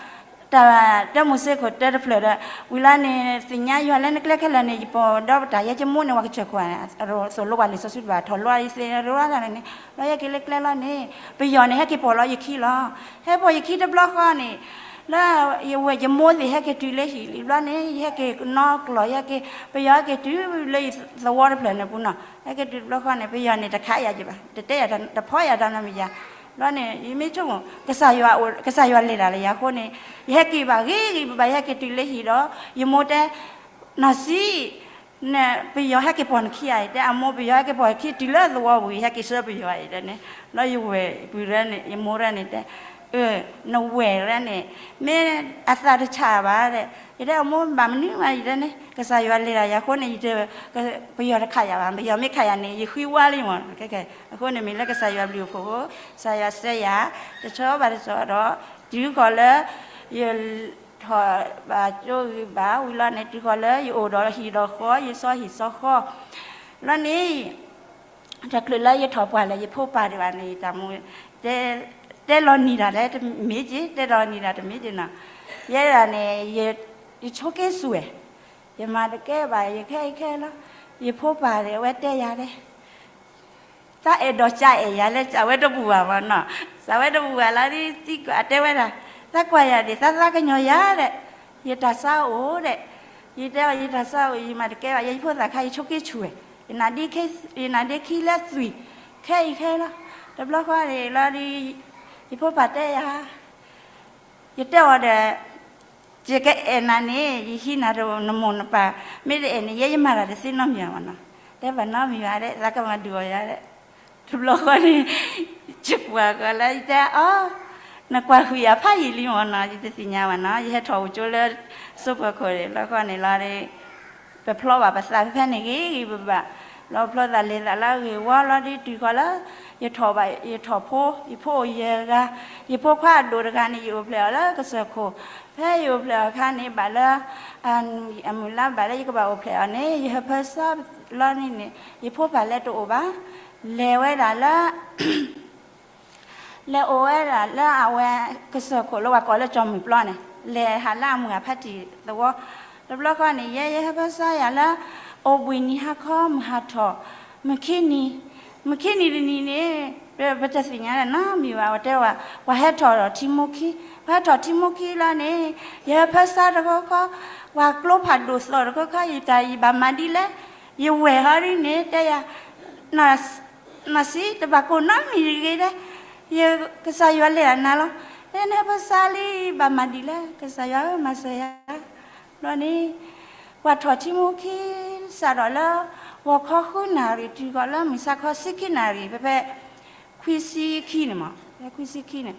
တၢ်တၢမိၤၡ့ခိၣ်တၢတဖျၢၣ်ဒီး ဝံၤလီၤန့ၣ် သ့ၣ်ညါယွၤလၢနကျဲခဲလၢာ်န့ၣ် ယပိာ်ဒီးပတၢ်ယဲယမိၢ်န့ၣ် ဝဲကစၢၢ်ခိၣ် သိၣ်လိပှၤလံာ်စီဆှံတဖၣ် ထီၣ်လိယသ့ၣ်ညါတၢ်န့ၣ် ဘျီယဟဲက့ၤလၢကျဲလီၤန့ၣ် ပယီၤန့ၣ် ဟဲက့ၤပိာ်လီၤယခံလီၤ. ဟဲပိာ်ယခံတဘျီဃီန့ၣ် လၢယဝဲၢ်ယမိၢ်သ့ၣ်ဟဲက့ၤတုၤလၢဟံၣ်လံဘျီန့ၣ် ယဟဲက့ၤနီၢ်ကျီၢ် ယဟဲက့ၤ ပယီၤဟဲက့ၤတုၤလၢယသဝီတဖျၢၣ်န့ၣ်ပူၤနီၤ ဟဲက့ၤတုၤတဘျီဃီန့ၣ် ပယီၤန့ၣ်တခးယၤယဘၣ် တတဲယၤတဖီယၤတၢ်နီတမံၤယၤ ဘျီန့ၣ် ယမ့ၢ်ဆိကမိၣ် ကစၢ်ယွၤလဲၤတၢ်လၢယၤအဃိန့ၣ် ယဟဲက့ၤဘၣ်ဂ့ၤဂ့ၤဘၣ်ဘၣ် ယဟဲက့ၤတုၤလၢဟံၣ်ဒီး ယမိၢ်တဲ နီၢ်ဆံး ပယီၤဟဲက့ၤပိာ်နခံဧါ တဲအမိၢ် ပယီၤဟဲက့ၤပိာ်ခံတုၤလၢသဝီပူၤ ယဟဲက့ၤဆှၢပယီၤအံၤန့ၣ် ဘျီယဝဲၢ်ပုၢ်ရၢန့ၣ် ယမိၢ်ရၢန့ၣ်တဲ နဝဲၢ်ရၢန့ၣ် မ့ၢ်အသးတဆးဘၣ် ယတဲအမိၢ်ဘၣ်မနုၤမး ယတဲန့ၣ် ကစၢ်ယွၤလဲၤတၢ်ယၤအဃိန့ၣ် ယတဲ ပယီၤတခးယၤဘၣ် ပယီၤမ့ၢ်ခးယၤန့ၣ် ယဃံဝါလံမး အဃိန့ၣ်မ့ၢ်လၢကစၢ်ယွၤဘျုးအဖှိၣ် ကစၢ်ယွၤစဲယၤ တဆီဘၣ်တဆီဒီး တုၤဃီၤလၢ ယ ထီၣ်ဘၣ်ကၠိဂံၢ်ဘါဝံၤလီၤန့ၣ် တုၤဃီၤလၢယအိၣ်ဒီးဟံၣ်ဒီးဃီ ယစီဟံၣ်စီဃီ လီၤန့ၣ် တချုးလၢယထီၣ်ပှၢ်လၢယဖိပၢ်ဒံးဘၣ်န့ၣ် ယတၢ်မူ တဲလီၤနံၤတၢ်လၢတမ့ၢ်က့ၤ တဲလီၤနံၤတၢ်တမ့ၢ်က့ၤနီၤ ယဲဒၣ်န့ၣ် ယဆိက့ၤစူၢ်ဝဲ ယမၤတကဲဘၣ် ယခဲအံၤခဲလီၤ ယဖိပၢ်န့ၣ် အဝဲတဲယၤလဲၣ် သးအဲၣ်ဒိးစံးအဲၣ်ယၤလၢစံးဝဲတပူၤဘၣ်မၢ်နီၤ, စံးဝဲတပူၤဘၣ်လီၤဒ်သံကွၢ်တဲဝဲဒၣ်, သးကွၢ်ယၤဒၣ် သးသးကညီၤယၤဒဲး, ယတၢ်ဆါအိၣ်ဒဲး, ယတဲအီၤ ယတၢ်ဆါအိၣ် ယမၤတကဲဘၣ်, ယဲယဖိသၣ်ခါ ယဆိးက့ဆူၣ်ဝဲ, ယနာ်ဒ့ခံလၢသွံၣ်, ခဲအံၤခဲလီၤ, တဘျီဃီန့ၣ်လီၤဒီး ယဖိပၢ်တဲယၤ ယတဲအီၤဒီး, ယကအဲၣ်နၤန့ၣ် ယဟံးနၤတနမိၢ်နပၢ်, မ့ၢ်တအဲၣ်န့ၣ် ယဲယမၤတၢ်တသ့နီတမံၤဘၣ်မၢ်နီၤ, တဲဘၣ်နီတမံၤဘၣ်ဒဲး သးကမၤဒုးအီၤယၤဒဲး, တဘျီဃီန့ၣ် ယကွၢ်ကီးလၢယတဲအီၤ, နကွၢ်ဃုာ်ယၤဖးယံာ်လံမၢ်နီၤ, ယတသ့ၣ်ညါဘၣ်နီၤ, ယဟဲထီၣ်အိၣ်ကၠိလၢ စိပၢၤခိၣ်န့ၣ် တဘျီဃီန့ၣ်လီၤဒီး ပဖျီဘၣ်ပသးဖဲန့ၣ်ဂ့ၤဂ့ၤဘၣ်ဘၣ်, လီၤဖျီသးလဲၤသးလၢအဂ့ၢ်ဝီလီၤဒီးတုၤဃီၤလၢ ယထီၣ်ဘၣ် ယထီၣ်ဖိ, ယဖိအိၣ်ယဲၢ်ဂၤ, ယဖိခွါအဒိၣ်တဂၤန့ၣ် ယအိၣ်ဖျဲၣ်အီၤလၢကစၢၢ်ခိၣ်, ဖဲယအိၣ်ဖျဲၣ်အီၤအခါန့ၣ် ဘၣ်လၢ အမုၢ်လါဘၣ်လၢယကဘၣ်အိၣ်ဖျဲၣ်အီၤန့ၣ် ယဟၢဖၢဆါလီၤန့ၣ်န့ၣ် ယဖိပၢ်လၢတအိၣ်ဘၣ်, လဲၤဝဲဒၣ်လၢ လဲၤအိၣ်ဝဲဒၣ်လၢအဝဲကစၢၢ်ခိၣ်လၢပှၤကိးလၢကၠီၤမုၢ်ပျီန့ၣ်, လဲၤဟးလၢအမုၢ်အဖါတံၢ်သဝီ, တဘျီဃီန့ၣ် ယဲယဟၢဖၢဆါယၤလၢ အိၣ်ဘှံးနံၤဟါခီမုၢ်ဟးထီၣ်, မုၢ်ခံနံၤ, မုၢ်ခံနံၤတနံၤန့ၣ် ပတသ့ၣ်ညါလၢၤနီတမံၤဘၣ်, ဝဲတဲဝဲ ပှၤဟဲထီၣ်ဒီးထံမိၢ်ခံ, ပှၤဟဲထီၣ်ထံမိၢ်ခံလီၤန့ၣ် ယဟၢဖၢဆါတခီခီ, ပှၤကျိဖးဒိၣ်သီၣ်တခီခီ, ယတၢ်ယဘၣ်မၤဒ်လဲၣ်, ယဝဲၢ်ဟီဒ်န့ၣ် တဲယၤ နီၢ်ဆံး တဘၣ်ကိၢ်နီတမံၤတဂ့ၤဒဲး, ယကစၢ်ယွၤလဲၤဒၣ်နၤလီၤ, နဟၢဖၢဆါလံ ဘၣ်မၤဒ်လဲၣ်, ကစၢ်ယွၤဧၢ မၤစၢၤယၤ, ဘျီန့ၣ် ပှၤထီၣ်ထံမိၢ်ခံ စးထီၣ်လၢ ဂီၤခီဃုနၣ်ရံၣ် တုၤဃီၤလၢမုၢ်ဆါခီဆံခံနၣ်ရံၣ် ဖဲဖဲ ခွံဆံခံန့ၣ်မး, ခွံဆံခံန့ၣ်,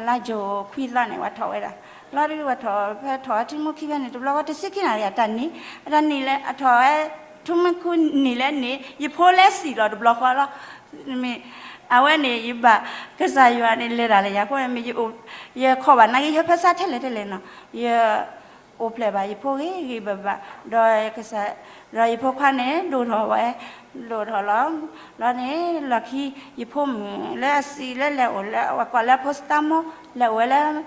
လါယူၤခွံသီန့ၣ် ပှၤထီၣ်ဝဲဒၣ်, လီၤဒီးပှၤထီၣ်ဖဲထီၣ်ထံမိၢ်ခံဖဲန့ၣ် တဘျီဃီတဆံခံနၣ်ရံၣ် အတၢ်နံၤ, အတၢ်နံၤလၢအထီၣ်ဝဲ ထံမိၢ်ခံနံၤလၢန့ၣ် ယဖိလဲၤစံၣ်လီၤတဘျီဃီလီၤ, မ့ၢ် အဝဲန့ၣ် ယဘၣ်ကစၢ်ယွၤန့ၣ် လဲၤတၢ်လၢယၤအဃိန့ၣ် မ့ၢ်ယအိၣ်, ယခီၣ်ဘၣ်နာ်က့ ယဟၢဖၢဆါထဲလဲၣ်ထဲလဲၣ်နီၤ, ယ အိၣ်ဖျဲၣ်ဘၣ်ယဖိဂ့ၤဂ့ၤဘၣ်ဘၣ်, ဒီးကစၢ်, ဒီးယဖိခွါန့ၣ် ဒိၣ်ထီၣ်ဝဲ, ဒိၣ်ထီၣ်လီၤ, လီၤန့ၣ် လီၢ်ခံ ယဖိမုၣ်လၢအစံးလၢလဲၤအိၣ်လၢ ပှၤကိးလၢဖိစတါမိၢ် လဲၤအိၣ်ဝဲလၢ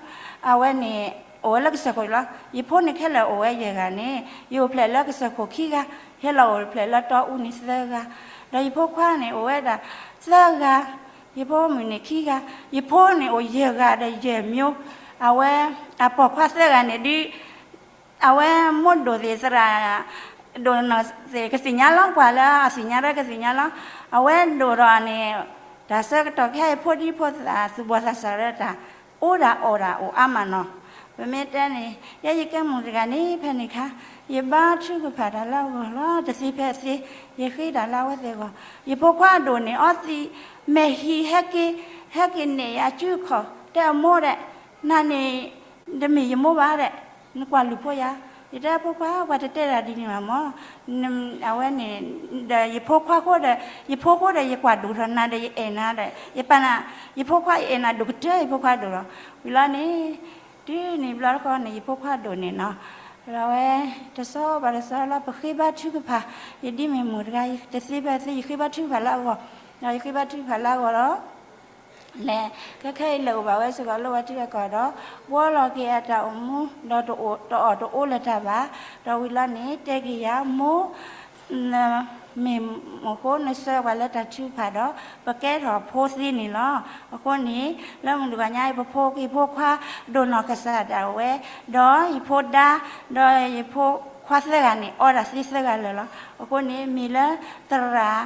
အဝဲန့ၣ် အိၣ်ဝဲလၢကစၢၢ်ခိၣ်လီၤ. ယဖိန့ၣ်ခဲလၢာ်အိၣ်ဝဲယဲၢ်ဂၤန့ၣ် ယအိၣ်ဖျဲၣ်လၢကစၢၢ်ခိၣ်ခံဂၤ, ဟဲလီၤအိၣ်ဖျဲၣ်လၢတီအူန့ၣ်သၢဂၤ, ဒီးယဖိခွါန့ၣ် အိၣ်ဝဲဒၣ်သၢဂၤ, ယဖိမုၣ်န့ၣ်ခံဂၤ, ယဖိန့ၣ်အိၣ်ယဲၢ်ဂၤဒီးယဲၢ်မျိုး, အဝဲ အပိာ်ခွါသၢဂၤန့ၣ်ဒုး အဝဲမိၢ်ဒိၣ်သ့ၣ်သရၣ်, ဒိၣ်နီၢ်သ့ၣ်ကသ့ၣ်ညါလီၤ, ပှၤလၢအသ့ၣ်ညါဒီးကသ့ၣ်ညါလီၤ. အဝဲဒိၣ်ထီၣ်န့ၣ် တၢ်ဆၢကတီၢ်ခဲအံၤ ဖိဒံဖိသၣ်သူၣ်ဘီၣ်သးစၢ်လၢတၢ် အိၣ်ဒၣ်အီၣ်ဒၣ်အိၣ်အါမးနီၤ. ပမ့ၢ်တဲန့ၣ် ယဲယကဲမိၢ်တဂၤန့ၣ် ဖဲန့ၣ်ခါ ယဘါထုကဖၣ်တၢ်လၢအဂီၢ်လီၤ. တသ့ဖဲအသ့ ယဃ့တၢ်လၢအဝဲသ့ၣ်အဂီၢ်. ယဖိခွါအဒိၣ်န့ၣ် အီသံး မဲာ်ဟံးဟဲက့ၤ, ဟဲက့ၤနဲၣ်ယၤအစုအခီၣ်, တဲအမိၢ်ဒဲး, နၤန့ၣ် တမ့ၢ်ယမိၢ်ဘၣ်ဒဲး, နကွၢ်လုၢ်ဖိယၤ. ယတဲဖိခွါ ပှၤတတဲတၢ်ဒ်န့ၣ်ဘၣ်မၢ်. အဝဲန့ၣ် ဒီးယဖိခွါဃိဒီး, ယဖိဃိဒီး ယကွၢ်ဒိၣ်ထီၣ်နၤဒီး ယအဲၣ်နၤဒီး ယပာ်နၤ, ယဖိခွါ ယအဲၣ်နၤဒိၣ်ကတၢၢ် ယဖိခွါဒိၣ်လီၤ. ဝံၤလီၤန့ၣ် တုၤန့ၣ်ဘျီတခီန့ၣ် ယဖိခွါဒိၣ်န့ၣ်နီၤ, ဒီးအဝဲ တဆီဘၣ်တဆီလီၤ ပဃ့ဘါထုကဖၣ်, ယဒ်မ့ၢ်မိၢ်တဂၤ တသ့ဖဲသ့ ယဃ့ဘါထုကဖၣ်လၢအဂီၢ်, ဒီးယဃ့ဘါထုကဖၣ်လၢအဂီၢ်လီၤ. လဲၤ ခဲခဲအံၤလဲၤအိၣ်ဘၣ်ဝဲစ့ၢ်ကီးလၢပှၤထံပှၤကီၢ်ဒီး ဘှီလီၤက့ၤအတၢ်အိၣ်မူ ဒီးတအီၣ်တအီတအိၣ်လၢၤတၢ်ဘၣ်, ဒီးဝံၤလီၤန့ၣ် တဲက့ၤယၤ မိၢ် မ့ၢ်မ့ၢ်အဃိ နဆှၢပှၤလၢတၢ်ထုကဖၣ်ဒီး ပကဲထီၣ်ဖိသ့န့ၣ်လီၤ. အဃိန့ၣ် လၢမုၢ်တဂီၤညါအံၤ ပဖိက့ၤဖိခွါဒိၣ်နီၢ်ကစၢ်ဒၣ်ဝဲ, ဒီးယဖိဒါ, ဒီးယဖိခွါသၢဂၤန့ၣ် အီဒၣ်သ့သၢဂၤလၢာ်လီၤ. အဃိန့ၣ် မ့ၢ်လၢသရၣ်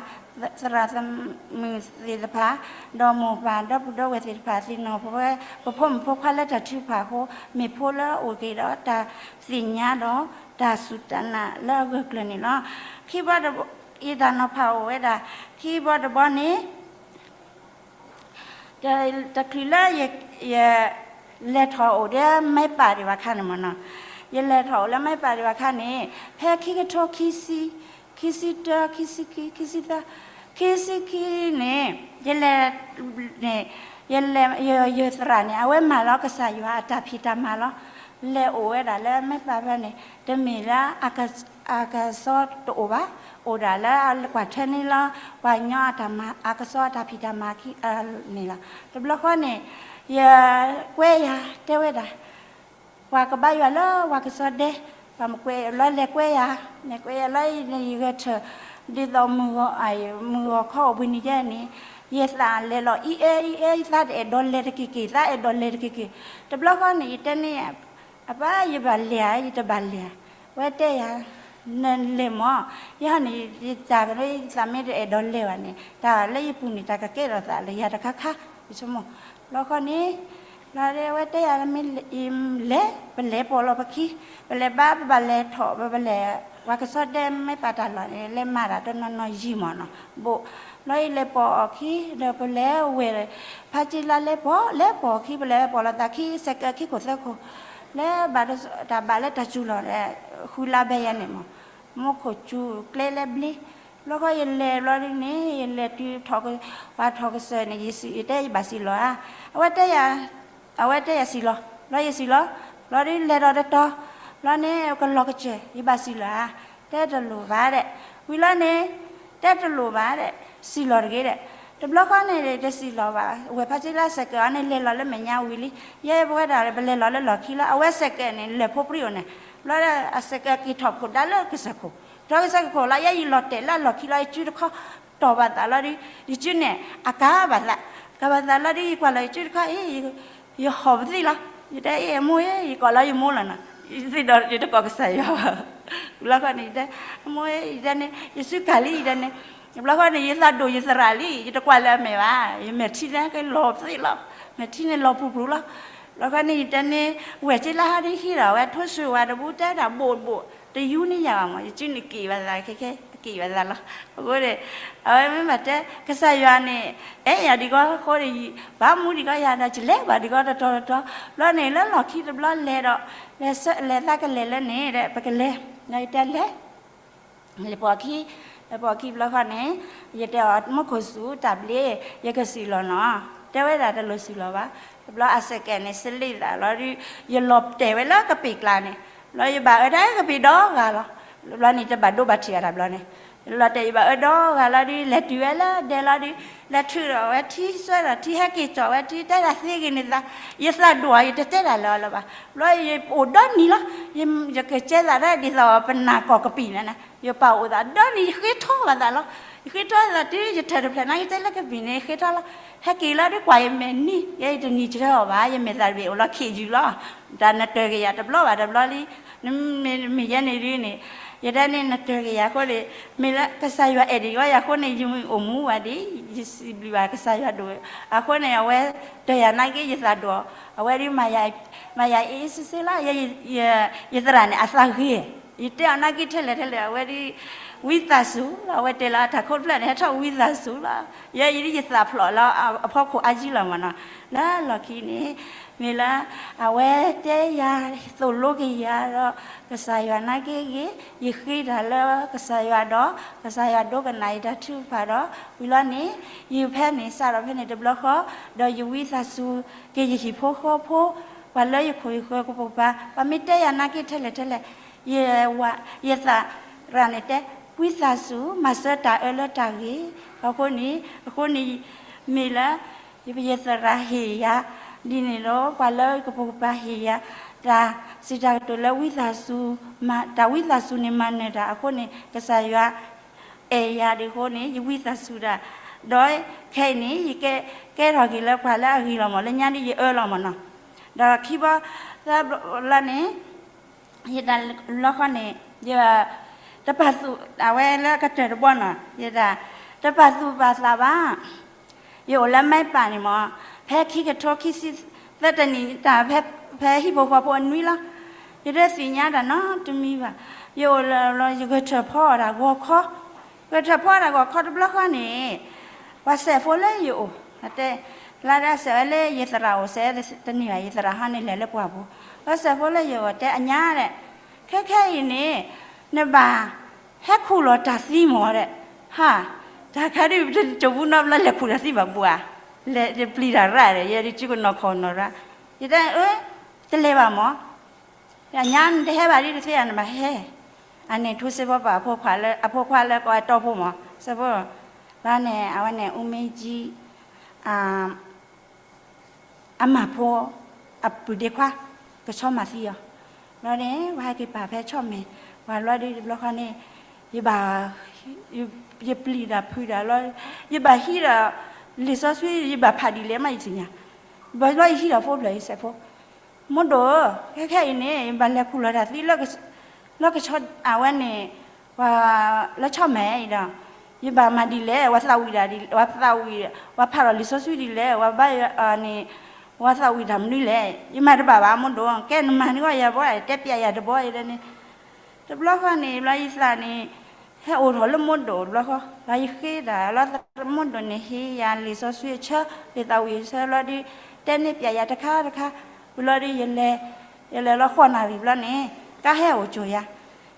သရၣ်သမုၣ်သ့ၣ်တဖၣ်, ဒီးမိၢ်ပၢ်ဒီပုၢ်ဒီဝဲၢ်သ့ၣ်တဖၣ် သ့ၣ်နီၣ်ပဝဲ ပဖိမုၣ်ဖိခွါလၢတၢ်ထုကဖၣ်အဃိ, မ့ၢ်ဖိလၢအအိၣ်က့ၤဒီးတၢ်သ့ၣ်ညါဒီးတၢ်စူၢ်တၢ်နာ်လၢအဂၢၢ်ကျၢၤန့ၣ်လီၤ. ခံဘီတဘီ, ယတၢ်နီၤဖးအိၣ်ဝဲဒၣ် ခံဘီတဘီန့ၣ် တချုးလၢယ ယ လဲၤထီၣ်အိၣ်ဒီးမဲပၢ်ဒံးဘၣ်ခါန့ၣ်မ့ၢ်နီၤ, ယလဲၤထီၣ်အိၣ်လၢမဲပၢ်ဒံးဘၣ်ခါန့ၣ် ဖဲခံကထိခံဆံ, ခံဆံတၢ, ခံဆံခံ, ခံဆံခံ, ခံဆံခံန့ၣ် ယလဲၤ န့ၣ် ယလဲၤ ယ ယသရၣ်န့ၣ် အဝဲမၤလီၤကစၢ်ယွၤအတၢ်ဖံးတၢ်မၤလီၤ. လဲၤအိၣ်ဝဲဒၣ်လၢမဲပၢ်ဖဲန့ၣ် တမ့ၢ်လၢ အကစီတအိၣ်ဘၣ်, အိၣ်ဒၣ်လၢကွၢ်ထွဲန့ၣ်လီၤ, ပှၤကညီအတၢ်မၤ အကစီအတၢ်ဖံးတၢ်မၤခံန့ၣ်လီၤ. တဘျီဃီန့ၣ် ယကွဲယၤတဲဝဲဒၣ် ပှၤကဘါယွၤလၢပှၤကစီဒဲ, ပှၤမကွဲးလီၤလဲၤကွဲယၤ, လဲၤကွဲယၤလီၤ ယဂဲၤထၢၣ် ဒ်သိးမုၢ်ဂီၤ, မုၢ်ဂီၤခီအိၣ်ဘှံးနံၤယဲန့ၣ်, ယသးလဲၤလီၤအံၤအဲၣ်အံၤအဲၣ်, ယသးတအဲၣ်ဒိးလဲၤတက့ၢ်က့ၢ်, ယသးအဲၣ်ဒိးလဲၤတက့ၢ်က့ၢ်. တဘျီဃီန့ၣ် ယတဲန့ၣ်, အပၢ် ယဘၣ်လဲၤဧါ, ယတဘၣ်လဲၤဧါ. အဝဲတဲယၤ, နလဲၤမၢ်, ယဟီန့ၣ် ယတၢ်ကရၢ ယသးမ့ၢ်တအဲၣ်ဒိးလဲၤဘၣ်န့ၣ် တၢ်လၢယပူၤန့ၣ် တၢ်ကကဲထီၣ်သးလၢယၤတခါခါ, ယဆိကမိၣ်. ဘျီဃီန့ၣ် လီၤဒ်အဝဲတဲယၤ မ့ၢ်လဲၤ, ပလဲၤပိာ်လီၤပခံ, ပလဲၤဘါ ပဘၣ်လဲၤထီၣ် ပဘၣ်လဲၤ, ပှၤကဆီဒဲမ့ၢ်ပာ်တၢ်လီၢ်န့ၣ် လဲၤမၤတၢ်တနီၤနီၤယံာ်မၢ်နီၤ, ဘိး, ဘျီယလဲၤပိာ်အီၤခံ ဒီးပလဲၤဝဲၢ်, ဖးကံလါလဲၤပိာ်, လဲၤပိာ်ခံ ပလဲၤပိာ်လီၤသးခံ စဲးကဲးခံခိၣ်သၢခိၣ်, လဲၤဘၣ်တၢ်ဘၣ်လၢတၢ်စူၤလီၤ, ဃုလါဘဲယဲန့ၣ်မၢ်, မူခိၣ်စူၤကျဲလဲၤဘျ့, ဘျီဃီယလဲၤဘျီဒ်န့ၣ် ယလဲၤတုၤထီၣ်, ပှၤထီၣ်ကစၢၢ်န့ၣ် ယတဲယဘၣ်စံၣ်လီၤဧါ, အဝဲတဲယၤ, အဝဲတဲယၤစံၣ်လီၤ, ဘျီယစံၣ်လီၤ, ဘျီဒ်လဲၤဒီးတတီၤ, ဘျီန့ၣ်ကလီၤကစၢၢ် ယဘၣ်စံၣ်လီၤဧါ, တဲတလိၣ်ဘၣ်ဒဲး, ဝံၤလီၤန့ၣ်, တဲတလိၣ်ဘၣ်ဒဲး, စံၣ်လီၤတဂ့ၤဒဲး, တဘျီဃီန့ၣ်တစံၣ်လီၤဘၣ်, ဝဲၢ်ဖးက့လါစဲးကဲးအီၤန့ၣ် လဲၤလီၤလၢမဲာ်ညါဝံၤလံ, ယဲပဝဲဒၣ်ပလဲၤလီၤလၢလီၢ်ခံလီၤ, အဝဲစဲးကဲးန့ၣ် လဲၤဖိပြံအိၣ်န့ၣ်, ဘျီဒီးအစဲးကဲးက့ၤထီၣ်ခိၣ်ဒါလၢကစၢၢ်ခိၣ်, ထီၣ်ကစၢၢ်ခိၣ်လီၤ ယဲယလီၤတဲာ်လၢအလီၢ်ခံလီၤ ယစုတခီ, တီၢ်ဘၣ်သးလီၤဒီး, ယစုန့ၣ် အကၤဘၣ်သး, ကၤဘၣ်သးလီၤဒီး ယကွၢ်လီၤယစုတခီအံၤ ယဟီၣ်ပသံလီၤ, ယတဲအ့ၣ်အမိၢ်ဧၢ ယကိးလီၤယမိၢ်လီၤနီၤ, ယသ့ၣ်ဒီးယတကိးကစၢ်ယွၤဘၣ်, လီၤဃီန့ၣ် ယတဲ, အမိၢ်ဧၢ ယတဲန့ၣ် ယစုကၤလံ ယတဲန့ၣ်, ဘျီဃီန့ၣ် ယသးဒိၣ်ယသရၣ်လံ ယတကွၢ်လၢအမဲာ်ဘၣ်, ယမဲာ်ထံန့ၣ်ကလီၤပသံလီၤ, မဲာ်ထံန့ၣ်လီၤပူၤပူၤလီၤ, လီၤဃီန့ၣ် ယတဲန့ၣ်, ဝဲၢ်က့လါဟီဒ်ဟံးဒီး အဝဲထိၣ်ဆူၣ်ဝဲတဘူးတဲတၢ်ဘိးဘိး, တယူန့ၢ်ယၤဘၣ်မၢ်, ယစုန့ၣ်က့ၤဘၣ်သးခဲခဲ, က့ၤဘၣ်သးလီၤ, အဃိန့ၣ် အဝဲမ့ၢ်ဘၣ်တဲ ကစၢ်ယွၤန့ၣ် အဲၣ်ယၤဒံးကီဃိဒီး ဘၣ်မူဒံးကီယၤဒီး ယလဲၤဘၣ်ဒံးကီတတီၤတတီၤ, ဘျီန့ၣ်လၢလီၢ်ခံတဘျီလဲၤဒီး, လဲၤသးကလဲၤလၢန့ၣ်ဒီး ပကလဲၤ, ဒီးယတဲလဲၤ လဲၤပိာ်ခံ, လဲၤပိာ်ခံဘျီဃီန့ၣ်, ယတဲအီၤ မူခိၣ်စူၤတၢ်ဘျ့, ယကစံၣ်လီၤနီၤ, တဲဝဲဒၣ်တလိၣ်စံၣ်လီၤဘၣ်, တဘျီအစဲးကဲးန့ၣ် စလ့ၣ်သးလီၤဒီး, ယလီၤတဲာ်ဝဲလၢကပံာ်ကျါန့ၣ်, ဘျီယဘၣ်အၢတၢ်ကပံာ်ဒီဂၤလီၤ, ဘျီန့ၣ်တဘၣ်ဒိဘၣ်ထံးအတၢ်ဘျီန့ၣ်, ယလီၤတဲာ်ယဘၣ်အၢဒီဂၤလီၤဒီး လဲၤတုၤဝဲလၢဒဲလီၤဒီး, လဲၤထုးဒီးဝဲထံ စွဲဒီးထံ ဟဲက့ၤကၠီၣ်ဝဲထံ တဲဒၣ်သ့ဂ့ၤန့ၣ်သး, ယသးဒိၣ်အီၤ ယတတဲတၢ်လၢအီၤလၢၤဘၣ်, ဘျီယအိၣ်ဒီနံၤလီၤ, ယကကဲသးဒ်သိးပနၢ်ကီၢ်ကပံာ်န့ၣ်, ယပာ်အိၣ်သးဒီနံၤ ယဃ့ထီဘၣ်သးလီၤ, ယဃ့ထီသးတုၤယထၢၣ်တဖျၢၣ်န့ၣ် ယတဲလၢကပံာ်န့ၣ် ယဃ့ထီလီၤ, ဟဲက့ၤလီၤဒီးကွၢ်ယမဲာ်နံၤ ယဲယတနံၤဆၢအီၤဘၣ် ယမဲာ်သးတဘ့ၣ်အိၣ်လီၤခံးယုာ်လီၤ, တၢ်နတၢၢ်ကယၤတဘျီဘၣ်တဘျီလံ, မ့ၢ်ယဲန့ၣ်ဒ်န့ၣ်, ယတဲန့ၣ်နတၢၢ်ကယၤအဃိန့ၣ်, မ့ၢ်လၢကစၢ်ယွၤအဲၣ်ဒံးကီယၤအဃိန့ၣ် ယမ့ၢ်အိၣ်မူဘၣ်ဒံး, ယစံးဘျုးဘၣ်ကစၢ်ယွၤဒိၣ်, အဃိန့ၣ် အဝဲတၢၢ်ယၤနာ်က့ ယသးဒိၣ်, အဝဲဒ် မၤယၤအ့ၣ်စ့စ့လီၤ, ယသရၣ်န့ၣ် အသးဂ့ၤ, ယတဲအီၤနာ်က့ထဲလဲၣ်ထဲလဲၣ် အဝဲဒ် ဝံသးစူၤလီၤ, အဝဲတဲလီၤတၢ်ခိတဖျၢၣ်န့ၣ် ဟဲထီၣ်ဝံသးစူၤလီၤ, ယဲအံၤဒ်ယသးဖျိးလၢအဖီခိၣ်အါယံလီၤမၢ်နီၤ, လၢလီၢ်ခံန့ၣ်, မ့ၢ်လၢ အဝဲတဲယၤ သိၣ်လိက့ၤယၤဒီး ကစၢ်ယွၤနာ်က့ဂ့ၤ, ယဃ့တၢ်လၢကစၢ်ယွၤဒီး ကစၢ်ယွၤဒိကနၣ်ယတၢ်ထုကဖၣ်ဒီး ဝံၤလီၤန့ၣ်, ယဖဲန့ၣ် စးထီၣ်ဖဲန့ၣ်တဘျီဃီ, ဒီးယဝံသးစူၤက့ၤယဟံၣ်ဖိဃီဖိ, ပှၤလၢယခိၣ်ယဃၢၤကပိာ်ကပၤ ပှၤမ့ၢ်တဲယၤနာ်က့ထဲလဲၣ်ထဲလဲၣ်, ယဝၤ ယသရၣ်န့ၣ်တဲ, ဝံသးစူၤ မၤစၢၤတၢ်အၢလၢတၢ်ဂ့ၤ, အဃိန့ၣ်, အဃိန့ၣ်, မ့ၢ်လၢ ယသရၣ်ဟ့ၣ်ယၤ, ဒ်န့ၣ်ဒီး ပှၤလၢကပိာ်ကပၤဟ့ၣ်ယၤ, တၢ်စံးတၢ်ကတိၤလၢဝံသးစူၤ, တၢ်ဝံသးစူၤန့ၣ်မၤနၢၤတၢ်အဃိန့ၣ် ကစၢ်ယွၤအဲၣ်ယၤဒ်အဃိန့ၣ် ယဝံသးစူၤတၢ်, ဒီးခဲအံၤန့ၣ် ယကဲထီၣ်က့ၤလၢပှၤလၢအဂ့ၤလီၤမၢ် လၢညါဒ်ယအၢလီၤမၢ်နီၤ, ဒီးခံဘျီ သၢဘျီလၢန့ၣ် ယတၢ်လီၤဃီန့ၣ် ယတပာ်သူၣ် အဝဲလၢကတၢၢ်တဘီနီၤ ယတၢ်တပာ်သူၣ်ပာ်သးဘၣ်, ယအိၣ်လၢမဲပာ်န့ၣ်မၢ် ဖဲခံကထိခံဆံသၢတနံၣ်တၢ် ဖဲဟံၣ်ဖိဃီဖိအနွံလီၤ, ယတသ့ၣ်ညါတၢ်နီတမံၤဘၣ်, ယအိၣ်လၢ ယဂဲၤထၢၣ်ဖီအီၣ်တၢ်ဂီၤခီ, ဂဲၤထၢၣ်ဖီအီၣ်တၢ်ဂီၤခီတဘျီဃီန့ၣ် ပှၤစဲးဖိလၢယအိၣ် တဲ လၢဒၣ်စဲးဝဲလၢယသရၣ်အိၣ် စဲးတန့ၢ်ဘၣ် ယသရၣ်ဟီန့ၣ်လဲၤလၢပှၢ်ပူၤ, ပှၤစဲးဖိလၢယအိၣ်တဲအညါဒီး ခဲခဲအံၤန့ၣ် နဘၣ်ဟဲခူၣ်လီၤတၢ်သံမၢ်ဒီး, ဟါ, တၢ်ခါဒ် တစိၤပူၤနီတဘျီလဲၤခူၣ်တၢ်သံဘၣ်ပှၤ, လဲၤပျံၤတၢ်ရၣ်ဒီး ယဲဒ်စုကနီၤခီၣ်နီၤရၣ်, ယတဲ အၢ တလဲၤဘၣ်မၢ် အညါနတဟဲဘၣ်ဒ်တသ့ဧါ နဘၣ်ဟဲ, အန့ၣ်ထူစ့ဖိပၢ် အဖိခွါလၢကီးအတီဖိမၢ် စ့ဖိ, ဘျီန့ၣ် အဝဲန့ၣ် အူမ့ကၠံ အမၤဖိ အပုၢ်ဒ့ခွါ ကဆီမၤသံအီၤ, ဘျီန့ၣ် ပှၤဟဲက့ၤပာ်ဖဲဆီၣ်မဲာ် ပှၤဘျီဒ်တဘျီဃီန့ၣ်, ယဘၣ်, ယပျံၤတၢ်ဖုးတၢ်လီၤ, ယဘၣ်ဟံးဒီး လံာ်စီဆှံ ယဘၣ်ဖးဒ်လဲၣ်မးယသ့ၣ်ညါ, ဘၣ်လီၤယဟံးဒီးဖိဖျၢၣ်ယစဲးဖိ, မိၢ်ဒိၣ်ဧၢ, ခဲခဲအံၤန့ၣ် ယဘၣ်လဲၤခူၣ်လီၤတၢ်သံ လၢကဆီအဝဲန့ၣ်, ပှၤလၢဆီမဲအံၤဒီး, ယဘၣ်မၤဒ်လဲၣ်, ပှၤသးဝံၣ်ဒၣ်, ပှၤသးဝံၣ်, ပှၤဖးထီၣ်လံာ်စီဆှံဒ်လဲၣ်, ပှၤဘါယွၤန့ၣ်, ပှၤသးဝံၣ်တၢ်မနုၤလဲၣ်, ယမၤတဘၣ်ဘၣ်မိၢ်ဒိၣ်, ကဲနမၤန့ၢ်ဂီၢ်ယၤဘီ, တဲပျးယၤတဘီအံၤန့ၣ်, တဘျီဃီန့ၣ် ဘျီယသးန့ၣ်, ဟဲအိၣ်ထီၣ်လၢမိၢ်ဒိၣ်တဘျီဃီ, ဘျီယဃ့တၢ်လီၤ, မိၢ်ဒိၣ်န့ၣ်ဟ့ၣ်ယၤလံာ်စီဆှံအဆၢ, လံာ်သးဝံၣ်အဆၢလီၤဒီး, တဲန့ၢ်ပျးယၤတခါတခါ, ဝံၤလီၤဒီး ယလဲၤလီၤဃိးနၣ်ရံၣ်ဘျီန့ၣ်, ကါဟဲအိၣ်ကၠိၤယၤ,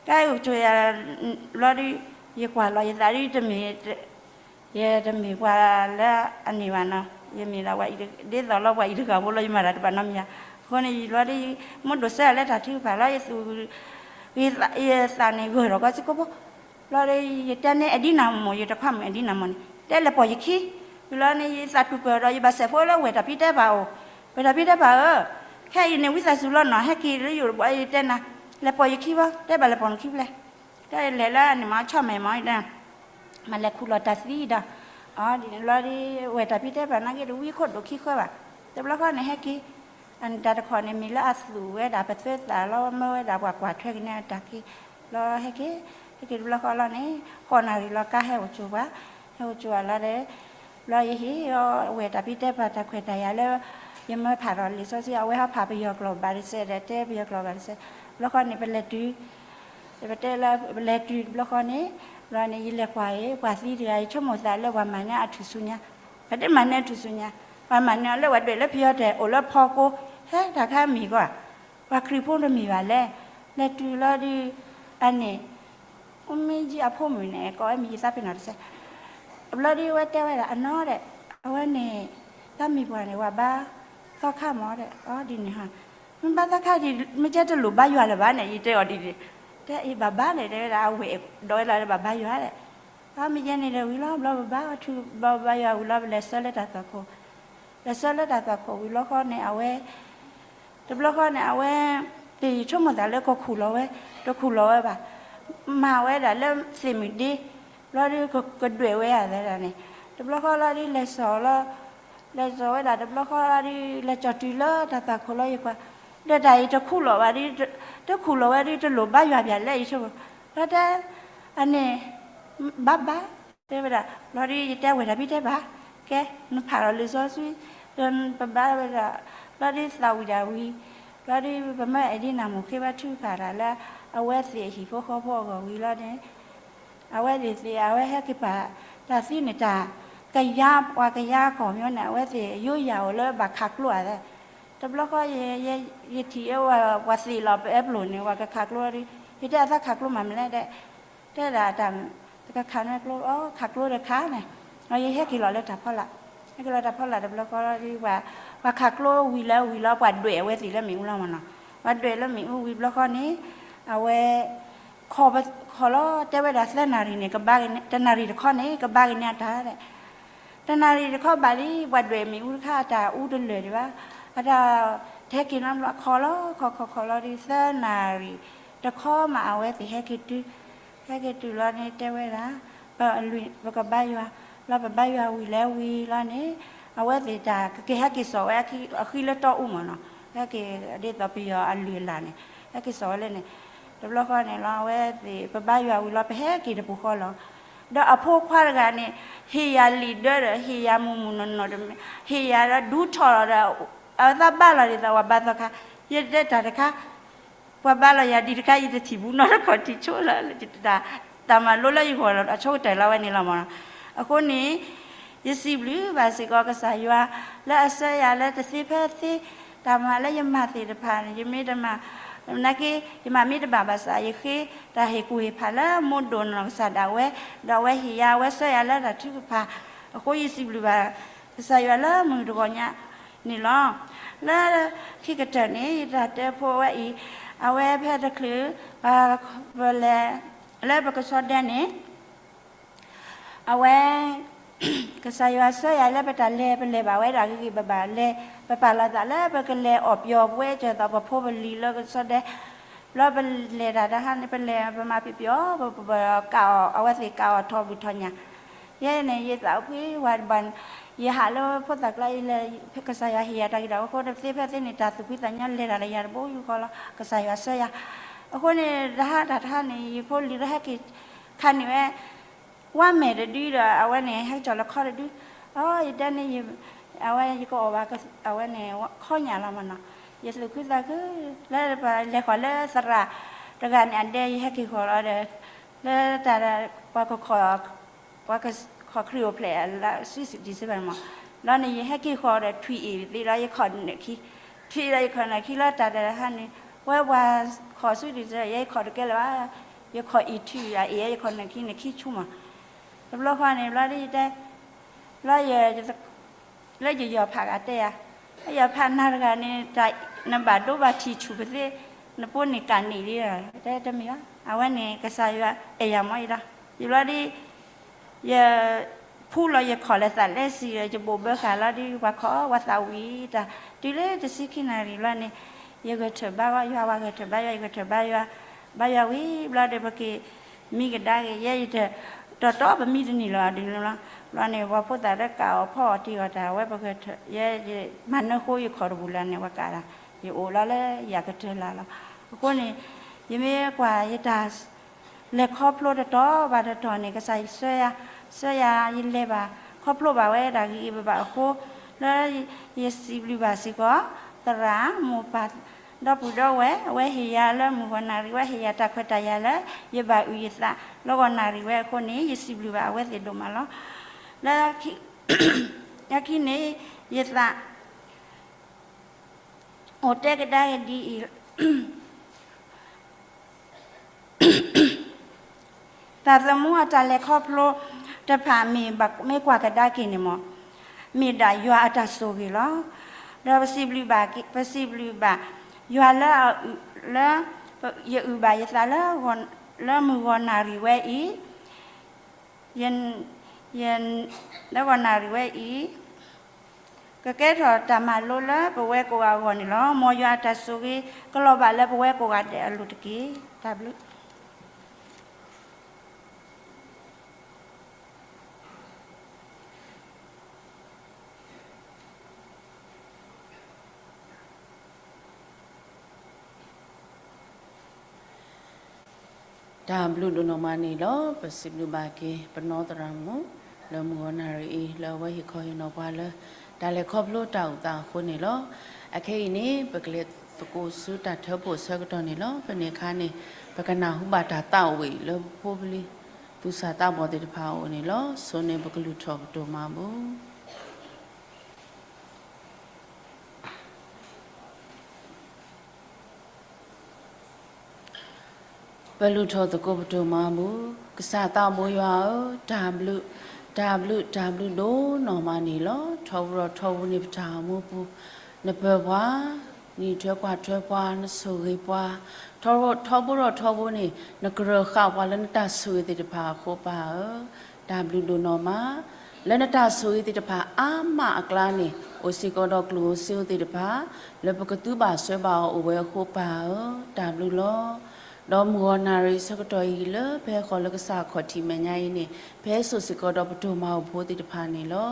ကါဟဲအိၣ်ကၠိၤယၤ, ဘျီဒီး, ယကွၢ်လီၤယသးဒီးတမ့ၢ် ယတမ့ၢ်ပှၤလၢအန့ၢ်ဘၣ်နီၤ, ယမ့ၢ်ဒၣ်ပှၤအံၤ, ဒ်သိးလီၤပှၤအံၤတဂၤဖိလီၤ, ယမၤတၢ်တဘၣ်နီတမံၤဧါ, အဃိန့ၣ် ယလီၤဒီး, မိၢ်ဒိၣ်စၢလၢတၢ်ထုကဖၣ်လီၤ, ယသူၣ်, ယသးန့ၣ်ဂၢၢ်ထီၣ်ကီစ့ၢ်ကီးဖိ, ဘျီဒီး ယတဲန့ၢ်အဒံနၤမိၢ်, ယတခွါမုၣ်အဒံနၤမိၢ်န့ၣ်, တဲလဲၤပိာ်ယခံ, ဝံၤလီၤန့ၣ် ယသးတူၢ်ပၢၢ်ဒီး ယဘၣ်စဲးဖိလၢဝဲၢ်တၢ်ဖံးတဲဘၣ်အိၣ်, ဝဲၢ်တၢ်ဖံးတဲဘၣ်ဧၢ, ခဲအံၤန့ၣ် ဝံသးစူၤလီၤနီၤ, ဟဲက့ၤလၢယအိၣ်တဘျီ, ယတဲနၤ, လဲၤပိာ်ယခံဘၣ်, တဲဘၣ်လဲၤပိာ်နခံဖျဲၣ်, တဲလဲၤလၢန့ၣ်မး ဆီၣ်မဲာ်မး, မၤလဲၤခူၣ်လီၤတၢ်သံဒီး, အဒ်န့ၣ်လီၤဒီး, ဝဲၢ်တၢ်ဖံးတဲဘၣ်နာ်က့ဒီး ဝံခိၣ်ဒိၣ်ခံဃၢဘၣ်, တဘျီဃီန့ၣ်ဟဲက့ၤ, အန့ၣ်တၢ်တခီန့ၣ် မ့ၢ်လၢအသူၣ်ဝဲဒၣ်ပသွဲသးလီၤ, မၢဝဲဒၣ်ပှၤကွၢ်ထွဲက့ၤန့ၢ်အတၢ်က့ၤ, လီၤဟဲက့ၤ, ဟဲက့ၤတဘျီဃီလီၤန့ၣ်, ဃိးနၣ်ရံၣ်လီၤကါဟဲအိၣ်ကၠိၤပှၤ, ဟဲအိၣ်ကၠိၤအလီၤဒီး ဘျီယဟ့ၣ်အီၤဝဲၢ်တၢ်ဖံးတဲဘၣ်တၢ်ခွဲးတၢ်ယာ်လၢ ယမၢဖးထီၣ်လံာ်စီဆှံ, အဝဲဟီဖးပယီၤကျိာ်ဘၣ်တစဲးဒီး တဲပယီၤကျိာ်ဘၣ်တစဲး, ဘျီဃီန့ၣ် ပလဲၤတုၤ, ပတဲလၢပလဲၤတုၤတဘျီဃီန့ၣ်, ဘျီန့ၣ် ယလဲၤကွၢ်အံၤ ပှၤသံတဂၤအံၤ ဆိကမိၣ်သးလၢပှၤမၤန့ၢ်အထူၣ်ဆူညါ, ပှၤတမၤန့ၢ်အထူၣ်ဆူညါ, ပှၤမၤန့ၢ်အီၤလၢပှၤဒွဲၣ်လၢပယီၤတဲာ် အိၣ်လၢဖီကိ, ဟဲတၢ်ခါမံၤကွၢ်, ပှၤခရံာ်ဖိတမံၤဘၣ်လဲၣ်, လဲၤတုၤလီၤဒီး, အန့ၣ် အမ့ၢ်ယအဖိမုၣ်န့ၣ် ကိးဝဲမံၤယသးပ့ၤနီၣ်တစဲး, ဘျီဒီးအဝဲတဲဝဲဒၣ်အနီၢ်ဒီး, အဝဲန့ၣ်, တၢ်မံၤပှၢ်န့ၣ် ပှၤဘါသီခါမးဒီး အီၤဒ်န့ၣ်ဟါ, မ့ၢ်ဘါသီခါဒ် မ့ၢ်ကဲတလိၣ်ဘါယွၤလၢၤဘၣ်န့ၣ် ယတဲအီၤဒ်န့ၣ်, တဲအံၤဘၣ်ဘါန့ၣ် တဲဝဲဒၣ်အဝဲၢ်ဒီးဝဲလၢဘၣ်ဘါယွၤဒီး, အမ့ၢ်ယဲန့ၣ်ဒီးဝံၤလီၤ ဘျီပဘါထူ ဘျီပဘါယွၤဝံၤလီၤ ပလဲၤဆှၢလၢတၢ်သွၣ်ခိၣ်, လဲၤဆှၢလၢတၢ်သွၣ်ခိၣ်ဝံၤလီၤဃီန့ၣ် အဝဲ တဘျီဃီန့ၣ် အဝဲ, တယဆိကမိၣ်သးလၢကခူၣ်လီၤဝဲ, တခူၣ်လီၤဝဲဘၣ်, မၤဝဲဒၣ်လၢသ့ၣ်မုၣ်ဒ့, ဘျီဒီးကဒွဲၣ်ဝဲဒၣ်န့ၣ်, တဘျီဃီလီၤဒီးလဲၤစိာ်လီၤ, လဲၤစိာ်ဝဲဒၣ်တဘျီဃီလီၤဒီး လဲၤကၠီၤတုၤလၢတၢ်သွၣ်ခိၣ်လီၤယကွၢ်, ဒီးတၢ်အံၤတခူၣ်လီၤဘၣ်ဒီး, တခူၣ်လီၤဝဲဒီးတလိၣ်ဘါယွၤပၠးလဲၣ် ယဆိကမိၣ်, လီၤတဲ, အန့ၣ်, ဘၣ်ဘၣ်, တဲဝဲဒၣ် ဘျီဒီးယတဲဝဲၢ်တၢ်ဖံးတဲဘၣ်, ကဲ, နဖးလီၤလံာ်စီဆှံ, ဒီးပဘါဝဲဒၣ်, ဘျီဒီးသးဝံၣ်ဒၣ်ဝံၤ, ဘျီဒီးပမၢအဲၣ်ဒိးနၢ်မိၢ်ဃ့ဘါထုကဖၣ်တၢ်လၢ အဝဲသ့ၣ်အဟံၣ်ဖိဃီဖိအဂီၢ်ဝံၤလီၤန့ၣ်, အဝဲသ့ၣ်သ့ၣ် အဝဲဟဲက့ၤပာ်တၢ်သံန့ၣ်တၢ်, ကယၤ ပှၤကယၤကီၢ်မၠိန့ၣ် အဝဲသ့ၣ်ယိယၤအိၣ်လၢဘၣ်ခးကျိအသး, တဘျီဃီ ယထံၣ်အဝဲပှၤသ့ၣ်လီၤပအဲပျိၣ်န့ၣ် ပှၤကခးကျိဒီး, ယတဲအသးခးကျိမးမလဲၣ်ဒီး, တဲဒၣ်တၢ်, တကခးန့ၢ်ကျိ, ခးကျိတခါန့ၣ်, ယဟဲက့ၤလီၤလၢတၢ်ဖီလာ်, ဟဲက့ၤလီၤတၢ်ဖီလာ်တဘျီဃီဒီး ပှၤခးကျိဝံၤလၢဝံၤလီၤ ပှၤဒွဲၣ်အဝဲသ့ၣ်လၢမ့ၣ်အူလီၤမ့ၢ်နီၤ, ပှၤဒွဲၣ်လၢမ့ၣ်အူဝံၤတဘျီဃီန့ၣ်, အဝဲ ခီၣ်လီၤ တဲဝဲဒၣ်သၢနၣ်ရံၣ်န့ၣ် ကဘါက့ၤန့ၢ်, တနၣ်ရံၣ်တခီန့ၣ် ကဘါက့ၤန့ၢ်အတၢ်ဒီး, တနၣ်ရံၣ်တခီဘၣ်လံ ပှၤဒွဲၣ်မ့ၣ်အူတခါ အတၢ်အူတလၢာ်ဒံးဘၣ်, အတၢ်, တဟဲက့ၤနီတဘျီ ခီၣ်လီၤ ခီၣ်ခီၣ်ခီၣ်လီၤဒီး သၢနၣ်ရံၣ်တခီမး အဝဲသ့ၣ်ဟဲက့ၤတုၤ, ဟဲက့ၤတုၤလီၤန့ၣ် တဲဝဲဒၣ်, ပကဘါယွၤ, လီၤပဘါယွၤဝံၤလၢဝံၤလီၤန့ၣ်, အဝဲသ့ၣ်တၢ်ကက့ၤဟဲက့ၤစိာ်ဝဲအဃံလၢတီအူမ့ၢ်နီၤ, ဟဲက့ၤဒ်သိးပယီၤအလုၢ်အလၢ်န့ၣ်, ဟဲက့ၤစိာ်ဝဲလၢန့ၣ်, တဘျီဃီန့ၣ်လီၤ အဝဲသ့ၣ် ပဘါယွၤဝံၤလီၤ ပဟဲက့ၤတပူၤဃီလီၤ, ဒီးအဖိခွါတဂၤန့ၣ်, ဟ့ၣ်ယၤလံာ်ဒၢဒီး ဟ့ၣ်ယၤမုၢ်မုၢ်နီၢ်နီၢ်တမံၤ, ဟ့ၣ်ယၤဒီးဒူထီၣ်လီၤဒီး, အသးဘါလီၤဒ်သိးပှၤဘါသီခါ, ယတဲတၢ်တခါ ပှၤဘါလီၤယၤဒ်တခါ ယတထံၣ်ဘူးနီတခီၣ်ထံၣ်ဆိလၢ, တၢ်မၤလိလၢယဂီၢ်လီၤ အဆိကတၢၢ်လီၤဝဲန့ၣ်လီၤမ့ၢ်နီၤ, အဃိန့ၣ်, ယစံးဘျုးဘၣ်စ့ၢ်ကီးကစၢ်ယွၤ, လၢအဆှၢယၤလၢတသ့ဖဲသ့, တၢ်မၤလၢယမၤသ့ၣ်တဖၣ်န့ၣ် ယမ့ၢ်တမၤ, နာ်က့, ယမၤမ့ၢ်တဘၣ်ဘၣ်ဆၣ် ယဃ့, တၢ်ဟ့ၣ်ကူၣ်ဟ့ၣ်ဖးလၢမိၢ်ဒိၣ်နီၢ်ကစၢ်ဒၣ်ဝဲ, ဒီးအဝဲဟ့ၣ်ယၤ အဝဲဆှၢယၤလၢတၢ်ထုကဖၣ်, အဃိယစံးဘျုးဘၣ်, ကစၢ်ယွၤလၢမုၢ်တဂီၤညါ, န့ၣ်လီၤ, လၢ, ခံကတၢၢ်န့ၣ် ယတၢ်တဲဖိဝဲအံၤ, အဝဲဖဲတချုး, ပလဲၤ, လၢပကဆီဒဲန့ၣ် အဝဲ, ကစၢ်ယွၤဆှၢယၤလၢပတၢ်လဲၤ ပလဲၤဘၣ်ဝဲဒၣ်ဂ့ၤဂ့ၤဘၣ်ဘၣ်လဲၤ, ပပာ်လီၤသးလၢပကလဲၤအီၣ်ပယီၤပဝဲကၢၤသီးပဖိပလံၤလၢကဆီဒဲ, ဘျီပလဲၤတၢ်တဟါန့ၣ် ပလဲၤပမၤပျီပျီ ပကးအီၤ အဝဲသ့ၣ်ကးအီၤထီၣ်ဘုၣ်ထီၣ်ညၣ်, ယဲန့ၣ် ယသးအိၣ်ဖှံဝဲတဘၣ်န့ၣ်, ယဟးလၢဖိသၣ်ကျါအံၤလၢ ကစၢ်ယွၤဟ့ၣ်ယၤတၢ်ဂ့ၤတၢ်ဝါအဃိ တသ့ဖဲသ့န့ၣ် တၢ်သူၣ်ဖှံသးညီလဲၤတၢ်လၢယၤတဘိယူၢ်ဃီလီၤ. ကစၢ်ယွၤဆှၢယၤ, အဃိန့ၣ် တဟါတၢ်တဟါန့ၣ် ယဖိလံၤလၢဟဲက့ၤခးန့ၢ်ဝဲ ဝါမဲာ်တဒုဒီး အဝဲန့ၣ် ဟဲက့ၤလၢခီတဒု, အိ ယတဲန့ၣ် အဝဲယကအီၣ်ဘၣ် အဝဲန့ၣ် ခီညၣ်လီၤမနီၤ, ယသူၣ်ခုသးခု လၢပလဲၤဃီၤလၢသရၣ်တဂၤန့ၣ်အဒဲ ယဟဲက့ၤဃီၤလီၤဒီး လၢတၢ် ပှၤကခီၣ် ပှၤကခီၣ်ခရံာ်အိၣ်ဖျဲၣ်လၢ Swiss December မး, လီၤန့ၣ် ယဟဲက့ၤဃီၤဒီး ထွံၣ်အ့ၣ်သ့ဒီး ယခီၣ်နၢၣ်ခံ, ထွံၣ်ဒီးယခီၣ်နၢၣ်ခံလီၤ တၢ်တဟါန့ၣ် ဝဲပှၤခီၣ် Swiss December ယဲယခီၣ်တကဲလၢၤဘၣ်, ယခီၣ်အ့ၣ်ထွံၣ်အ့ၣ် ယဲယခီၣ်နၢၣ်ခံန့ၣ်ခံဆူမး, တဘျီဃီန့ၣ် ဘျီဒ်ယတဲ ဘျီ လၢယယီၤဖးဂၤတဲယၤ, လၢယီၤဖးနၤတဂၤန့ၣ် နဘၣ်ဒိဘၣ်ထံးဆူၣ်ပသ့, နပိန့ၣ်ကးန့ၢ်လံ, တဲတမ့ၢ်ဘၣ်, အဝဲန့ၣ် ကစၢ်ယွၤအဲၣ်ယၤမ့ၢ်အံၤဒီး ယဘျီဒ် ယဖူလီၤယခီၣ်လၢသးလဲစံးဒီး ယဘိၣ်ဘၢဃာ်လီၤဒ် ပှၤခီၣ်ဝဲသးဝံၤတၢ် တုၤလၢတဆံခံနၣ်ရံၣ်ဘျီန့ၣ် ယဂဲၤထၢၣ်ဘါယွၤ ဝဲဂဲၤထၢၣ်ဘါယွၤ ယဂဲၤထၢၣ်ဘါယွၤ, ဘါယွၤဝံၤဘျီဒီး ပက့ၤမံကဒါက့ၤ ယဲယတ တီတီပမံတန့ၢ်လၢၤဒ်န့ၣ်လီၤ. ဘျီန့ၣ် ပှၤဖိသၣ်လၢကးအီၤဖီအီၤတ့ၢ်အီၤတၢ် အဝဲပဂဲၤထၢၣ် ယဲယမၤနၢဃိယခီၣ်တဘူၣ်လၢန့ၣ် ဝဲကးဒၣ် ယအိၣ်လီၤလၢယၤကတၢၢ်လၢ်လီၤ. အဃိန့ၣ် ယမ့ၢ်ကွၢ်ယတၢ် လဲၤခီဖျိတတီၤဘၣ်တတီၤန့ၣ် ကစၢ်ယွၤဆှၢယၤ, ဆှၢယၤယလဲၤဘၣ် ခီဖျိဘၣ်ဝဲဒၣ်ဂ့ၤဂ့ၤဘၣ်ဘၣ်အဃိ လၢယစံးဘျုးဘၣ်စ့ၢ်ကီး သရၣ်မိၢ်ပၢ် ဒီပုၢ်ဒီဝဲၢ် အဝဲဟ့ၣ်ယၤလၢမုၢ်ဂီၤနၣ်ရံၣ်ဝဲ ဟ့ၣ်ယၤတၢ်ခွဲးတၢ်ယာ်လၢ ယဘၣ်အုၣ်ယသး လၢဂီၤနၣ်ရံၣ်ဝဲအဃိန့ၣ် ယစံးဘျုးဘၣ်အဝဲသ့ၣ်ဒိၣ်မးလီၤ. လၢ လၢခံန့ၣ် ယသး အိၣ်တဲကဒါက့ၤဒ်အံၤ တၢ်သမူအတၢ်လဲၤခီဖျိတဖၣ်မ့ၢ်ဘၣ် မ့ၢ်ကွၢ်ကဒါက့ၤန့ၣ်မး မ့ၢ်ဒၣ်ယွၤအတၢ်ဆိၣ်ဂ့ၤလီၤ. ဒီးပစံးဘျုးဘၣ် ပစံးဘျုးဘၣ် ယွၤလၢ လၢ ယအုၣ်ဘၣ်ယသးလၢ လၢမုၢ်ဂီၤနၣ်ရံၣ်ဝဲအံၤ ယ ယ လၢဂီၤနၣ်ရံၣ်ဝဲအံၤ ကကဲထီၣ်တၢ်မၤလိလၢပဝဲကိးဂၤအဂီၢ်န့ၣ်လီၤ. မ်ယွၤအတၢ်ဆိၣ်ဂ့ၤ ကလီၤဘၣ်လၢပဝဲကိးဂၤဒဲးအလိၤတက့ၢ်. တၢ်ဘျုး တၢ်ဘျုးဒိၣ်နီၢ်မးန့ၣ်လီၤ. ပစံးဘျုးဘၣ်က့ၤ ပနီၢ်သရၣ်မုၣ် လၢမုၢ်ဂီၤနၣ်ရံၣ်အံၤ လၢအဝဲဟ့ၣ်ခီဟ့ၣ်နီၤပှၤလၢ တၢ်လဲၤခီဖျိတၢ်အိၣ်သးအဃိန့ၣ်လီၤ. အခဲအံၤန့ၣ် ပကလဲၤသကိးဆူတၢ်ထၢဖှိၣ်ဆၢကတီၢ်န့ၣ်လီၤ. ဖဲန့ၣ်အခါန့ၣ် ပကနၢ်ဟူဘၣ်တၢ်သးဝံၣ်လၢပဖိပလံၤ သူၣ်စၢ်သးဘီၣ်သ့ၣ်တဖၣ်အအိၣ်န့ၣ်လီၤ. ဆိန့ၣ်ပကလုၢ်ထီၣ်ပဒိၣ်မၤဘူၣ် ပလုၢ်ထီၣ်သကိးပဒိၣ်မၤဘူၣ်, ကစၢ်သးဘိယွၤဧၢ, တၢ်ဘျုး, တၢ်ဘျုး, တၢ်ဘျုးဒိၣ်နီၢ်မးန့ၣ်လီၤ. ထီဘိဒီးထီဘိန့ၣ်ပတၢ်အိၣ်မူပူၤ, နပၢၤပှၤ, နအံးထွဲကွၢ်ထွဲပှၤ, နဆိၣ်ဂ့ၤပှၤ, ထီဘိ, ထီဘိဒီးထီဘိန့ၣ် နကရၢဃာ်ပှၤလၢနတၢ်ဆိၣ်ဂ့ၤသ့ၣ်တဖၣ်အဃိပၢ်ဧၢ, တၢ်ဘျုးဒိၣ်နီၢ်မး လၢနတၢ်ဆိၣ်ဂ့ၤသ့ၣ်တဖၣ်အါမးအကျါန့ၣ် အိၣ်စ့ၢ်ကီးဒီးကျိၣ်ဧိၤစ့ဧိၤသ့ၣ်တဖၣ် လၢပကသူဘၣ်စွဲဘၣ်အီၤအိၣ်ဝဲအဃိပၢ်ဧၢ, တၢ်ဘျုးလီၤ. ဒီးမုၢ်ဂီၤနၣ်ရံၣ်ဆၢကတီၢ်အံၤလၢပဟဲဃီၤလၢကစၢ်ခီၣ်ထံးမဲာ်ညါအံၤန့ၣ် ပဟဲစိာ်စ့ၢ်ကီးဒီးပဒိၣ်မၤဘူၣ်ဖိသ့ၣ်တဖၣ်န့ၣ်လီၤ.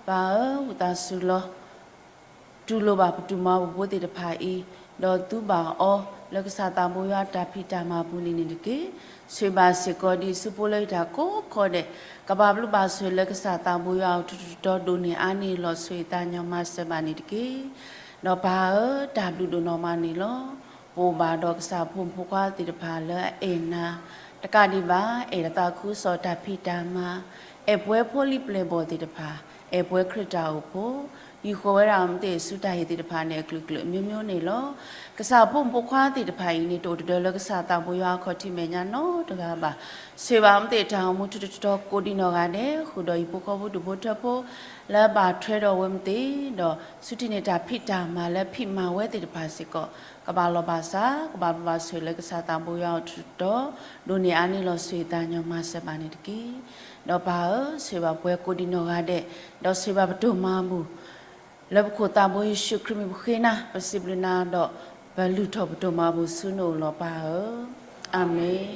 ပၢ်ဧၢ, ဝံသးစူၤလီၤ. တူၢ်လိာ်ဘၣ်ပဒိၣ်မၤဘူၣ်ဖိသ့ၣ်တဖၣ်အံၤ, ဒီးသူဘၣ်အီၤလၢကစၢ်သးဘိယွၤတၢ်ဖံးတၢ်မၤပူၤန့ၣ်န့ၣ်တက့ၢ်. ဆိၣ်ဂ့ၤဘၣ်စ့ၢ်ကီးဒ်ဆူဖိလၢယတၢ်ကိးခီဒဲး, ကဘၣ်ဘျုးဘၣ်ဆိၣ်လၢကစၢ်သးဘိယွၤအထူးထူးတီၤတီၤဒိၣ်န့ၢ်အါန့ၢ်လီၤ ဆိၣ်ဂ့ၤသးညီမၤစၢၤဘၣ်န့ၣ်တက့ၢ်. ဒီးပၢ်ဧၢ, တၢ်ဘျုးဒိၣ်နီၢ်မးန့ၣ်လီၤ. ပအိၣ်ဘၣ်ဒီးကစၢ်ဖိမုၣ်ဖိခွါသ့ၣ်တဖၣ်လၢအအဲၣ်နၤ, တကးဒံးဘၣ် အဲၣ်ဒိးသးခုကစီၣ်တၢ်ဖံးတၢ်မၤ, အဲၣ်ပှဲၤဖိလံၤပျဲၢ်ဘီၣ်သ့ၣ်တဖၣ်, အဲၣ်ပှဲၤခရံာ်တၢ်အိၣ်ဖှိၣ်, ယူၢ်ဃီၤဝဲဒၣ်မ့ၢ်သ့ၣ်ဆူတၢ်ဟ့ၣ်သ့ၣ်တဖၣ်န့ၣ် အကလုာ်ကလုာ်အမျိုးမျိုးန့ၣ်လီၤ. ကစၢ်ဖိမုၣ်ဖိခွါသ့ၣ်တဖၣ်အံၤန့ၣ် တအိၣ်တဒၢလၢကစၢ်သးဘိယွၤအခီၣ်ထံးမဲာ်ညါနီတဂၤဘၣ်. ဆိၣ်ဂ့ၤဘၣ်မ့ၢ်သ့ၣ်တၢ်အိၣ်မူထူးထူးတီၤတီၤကိးဒံးနီၢ်ဂၤဒဲး, ဃုာ်ဒီးဟံၣ်ဖိဃီဖိဒူၣ်ဖိထၢဖိ လၢဘၣ်ထွဲဒီးဝဲမ့ၢ်သ့ၣ်, ဒီးဆူထံၣ်န့ၢ်တၢ်ဖံးတၢ်မၤလၢဖံးမၤဝဲသ့ၣ်တဖၣ်စ့ၢ်ကီး, ကဘၣ်လီၤဘၣ်စး, ကဘၣ်ဘျုးဘၣ်ဆိၣ်လၢကစၢ်သးဘိယွၤအထူးထူးတီၤတီၤ, ဒိၣ်န့ၢ်အါန့ၢ်လီၤ ဆိၣ်ဂ့ၤသးညီမၤစၢၤဘၣ်န့ၣ်တက့ၢ်. ဒီးပၢ်ဧၢ, ဆိၣ်ဂ့ၤဘၣ်ပှၤကိးဒံးနီၢ်ဂၤဒဲး, ဒီးဆိၣ်ဂ့ၤဘၣ်ပဒိၣ်မၤဘူၣ် လၢပခိၣ်သးဘိယ့ၣ်ၡူးခရံာ်မံၤပဃ့နၤ, ပစံးဘျုးနၤဒီး ပလုၢ်ထီၣ်ပဒိၣ်မးအပူၤဆူနအိၣ်လီၤပၢ်ဧၢ, အၤမ့ၣ်.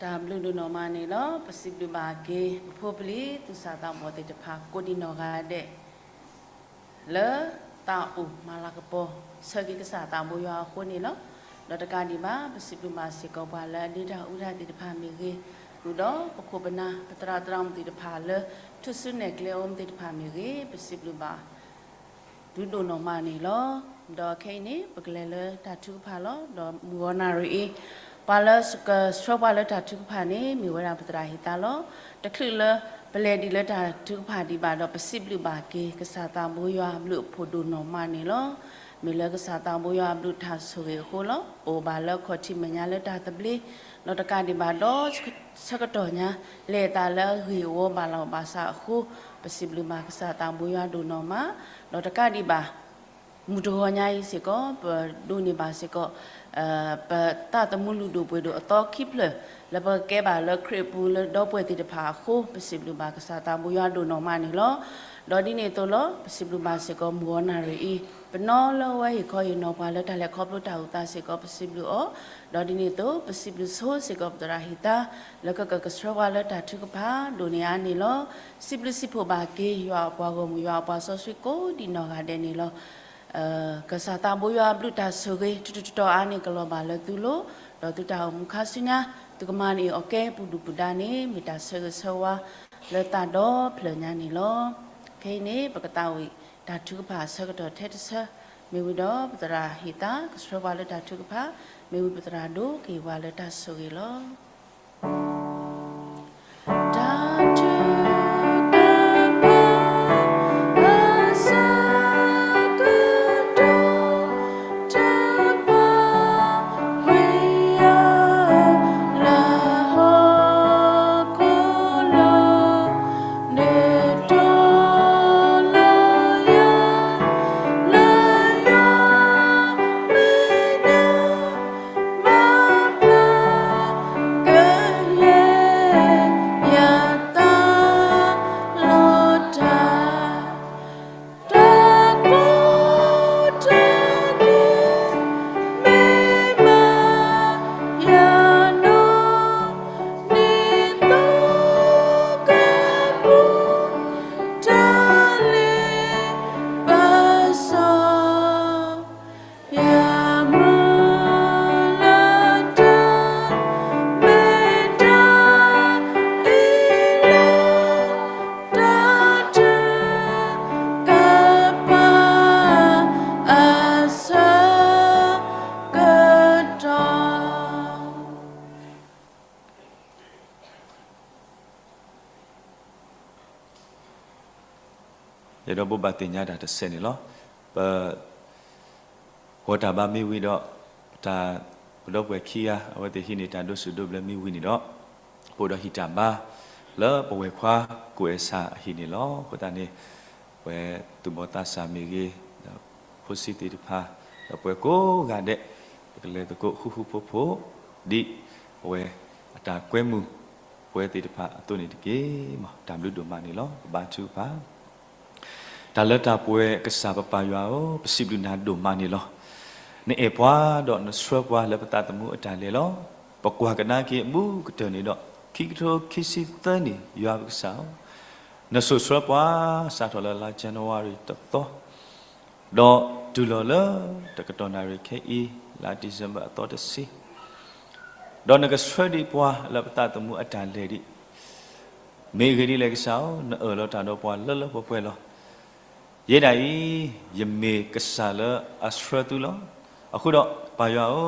တၢ်ဘျုးဒိၣ်နီၢ်မးန့ၣ်လီၤ. ပစံးဘျုးဘၣ်က့ၤ ပဖိပလံၤသူၣ်စၢ်သးဘီၣ်သ့ၣ်တဖၣ် ကိးဒံးနီၢ်ဂၤဒဲး လၢသးအိၣ်မၤလၤကပီၤ ဆၢက့ၤကစၢ်သးဘိယွၤအဃိန့ၣ်လီၤ. ဒီးတကးဒံးဘၣ် ပစံးဘျုးဘၣ်စ့ၢ်ကီးပှၤလၢအဒ့တၢ်အူတၢ်သ့ၣ်တဖၣ်မ့ၢ်ဂ့ၤ, ဃုာ်ဒီးပခိၣ်ပနၢ် ပသရၣ်သရၣ်မုၣ်သ့ၣ်တဖၣ်လၢ ထူၣ်စုနဲၣ်ကျဲအိၣ်မူသ့ၣ်တဖၣ်မ့ၢ်ဂ့ၤ, ပစံးဘျုးဘၣ် ဒုးဒိၣ်နီၢ်မးန့ၣ်လီၤ. ဒီးခဲအံၤန့ၣ် ပကလဲၤလၢတၢ်ထုကဖၣ်လီၤ. ဒီးမုၢ်ဂီၤနၣ်ရံၣ်အံၤ ပှၤလၢကဆှၢပှၤလၢတၢ်ထုကဖၣ်န့ၣ် မ့ၢ်ဝဲဒၣ်ပသရၣ်ဟံသါလီၤ. တချုးလၢပလဲၤဒံးလၢတၢ်ထုကဖၣ်ဒံးဘၣ်ဒီး ပစံးဘျုးဘၣ်က့ၤ ကစၢ်သးဘိယွၤအဘျုးအဖှိၣ်ဒိၣ်နီၢ်မးန့ၣ်လီၤ. မ့ၢ်လၢကစၢ်သးဘိယွၤအဘျုးတၢ်ဆိၣ်ဂ့ၤအဃိလီၤ. ပအိၣ်ဘၣ်လၢခီၣ်ထံးမဲာ်ညါလၢတၢ်သဘျ့, ဒီးတကးဒံးဘၣ်ဒီး ဆၢကတီၢ်ညါ လဲၤအသးလၢအဂ့ၢ်အဝီဘၣ်လီၢ်ဘၣ်စးအဃိ, ပစံးဘျုးဘၣ်ကစၢ်သးဘိယွၤဒိၣ်နီၢ်မး, ဒီးတကးဒံးဘၣ် မုၢ်တဂီၤညါအံၤစ့ၢ်ကီး ပဒိးန့ၢ်ဘၣ်စ့ၢ်ကီး ပသးသမူလုၢ်ဒိၣ်ပှ့ၤဒိၣ်အသီခံဖျၢၣ် လၢပကကဲဘၣ်လၢခရံာ်အပူၤလၢဒီပုၢ်ဝဲၢ်သ့ၣ်တဖၣ်အဃိ, ပစံးဘျုးဘၣ်ကစၢ်သးဘိယွၤဒိၣ်နီၢ်မးန့ၣ်လီၤ. ဒီးဒ်န့ၣ်အသိးလီၤ ပစံးဘျုးဘၣ်စ့ၢ်ကီးမုၢ်ဂီၤနၣ်ရံၣ်အံၤ ပနီၢ်လၢအဝဲဟ့ၣ်ခီဟ့ၣ်နီၤပှၤလၢတၢ်လဲၤခီဖျိတၢ်အိၣ်သးစ့ၢ်ကီး ပစံးဘျုးအီၤ, ဒီးဒ်န့ၣ်အသိး ပစံးဘျုးဆိစ့ၢ်ကီးပသရၣ်ဟံသါ လၢကကကဆှၢပှၤလၢတၢ်ထုကဖၣ်ဒိၣ်န့ၢ်အါန့ၣ်လီၤ. စံးဘျုးစံးဖှိၣ်ဘၣ်က့ၤယွၤအပှၤဂီၢ်မုၢ် ယွၤအပှၤစီဆှံကိးဒံးနီၢ်ဂၤဒဲးန့ၣ်လီၤ. ကစၢ်သးဘိယွၤအဘျုးတၢ်ဆိၣ်ဂ့ၤ ထူးထူးတီၤတီၤအါန့ၣ် ကလီၤဘၣ်လၢသုလိၤ, ဒီးသုတၢ်အိၣ်မူခါဆူညါ သုကမၤန့ၢ်အီၣ်ကဲပူၤဒုၣ်ပူၤဒါန့ၣ် မ့ၢ်တၢ်ဆၢဂ့ၤဆၢဝါလၢသးဒီဖျၢၣ်ညါန့ၣ်လီၤ. ခဲအံၤန့ၣ် ပကသးဝံၣ်တၢ်ထုကဖၣ်အဆၢကတီၢ်ထဲတဆၢ, မ့ၢ်ဝံၤဒီး ပသရၣ်ဟံသါ ကဆှၢပှၤလၢတၢ်ထုကဖၣ်, မ့ၢ်ဝံၤပသရၣ်ဒိကဟ့ၣ်ပှၤလၢတၢ်ဆိၣ်ဂ့ၤလီၤ. တၢ်ထုကဖၣ်အဆၢကတီၢ် တၢ်ဘၣ်ဝံၤယၤ လၢဟီၣ်ခိၣ်လီၤ, နတိၢ်လၢယၤ လၢယွၤမဲာ်ညါ မၤပျၢ်ကယဲၢ် ယသးလီၤတၢ်, တၢ်ကိးတၢ်ဂီၤ မ့ၢ်ဘၣ်ယၤနီၤ နံၤသီကပူၤ တၢ်လ့ပစီ ယမုၢ်လၢတၢ် မ့ၢ်တၢ်အ့ၣ်လိာ် တၢ်ထုကဖၣ်အဆၢကတီၢ် ယအဲၣ်ဒိးဘိးဘၣ်သ့ၣ်ညါတၢ်တစဲးန့ၣ်လီၤ. ပ ဂီၤတၢ်ဘါမ့ၢ်ဝံၤဒီး တၢ်ပဒီပုၢ်ဝဲၢ်ခံဂၤ အဝဲသ့ၣ်ဟံးန့ၢ်တၢ်ဒိးဆူၣ်ဒိးဘျၢမ့ၢ်ဝံၤန့ၣ်ဒီး ပအိၣ်ဒီးဟံၣ်တၢ်ဘါ လၢပဝဲၢ်ခွါကိးအဲၣ်ဆၣ်အဟံၣ်န့ၣ်လီၤ. အဃိသတးန့ၣ် ပဝဲသူၣ်ဘီၣ်သးစၢ်မ့ၢ်ဂ့ၤ, ဒီးဖိဆံးသ့ၣ်တဖၣ်, ဒီးပဝဲကိးဂၤဒဲး ပကလဲၤသကိးဃူဃူဖိးဖိး ဒ်အဝဲအတၢ်ကွဲမုာ်ပဝဲသ့ၣ်တဖၣ်အသိးန့ၣ်တက့ၢ်. မ်တၢ်ဘျုးဒိၣ်မးန့ၣ်လီၤ. ပဘါထုကဖၣ် တၢ်လၢတၢ်ပှဲၤကစၢ်ပပၢ်ယွၤဧၢ, ပစံးဘျုးနၤဒိၣ်မးန့ၣ်လီၤ. နအဲၣ်ပှၤဒီးနဆှၢပှၤလၢပသးသမူအတၢ်လဲၤလီၤ. ပကွၢ်ကဒါက့ၤအဘူးကတၢၢ်န့ၣ်ဒီး ခံကထိခံဆံသၢနံၣ် ယွၤပကစၢ်ဧၢ, နစိာ်ဆှၢပှၤ စးထီၣ်လၢလါ January တသီ ဒီးတုၤလီၤလၢတကတီၢ်နၣ်ရံၣ်ခဲအံၤ လါ December အသီတဆံ, ဒီးနကဆှၢဒံးပှၤလၢပသးသမူအတၢ်လဲၤဒံး, မ့ၢ်အဂ့ၢ်ဒ်လဲၣ်ကစၢ်ဧၢ, နအၢၣ်လီၤတၢ်ဒီးပှၤလၢလၢပှဲၤပှဲၤလီၤ. ယဲဒၣ်အံၤ ယမ့ၢ်ကစၢ်လၢအဆှၢသုလီၤ. အဃိဒီး ပၢ်ယွၤဧၢ,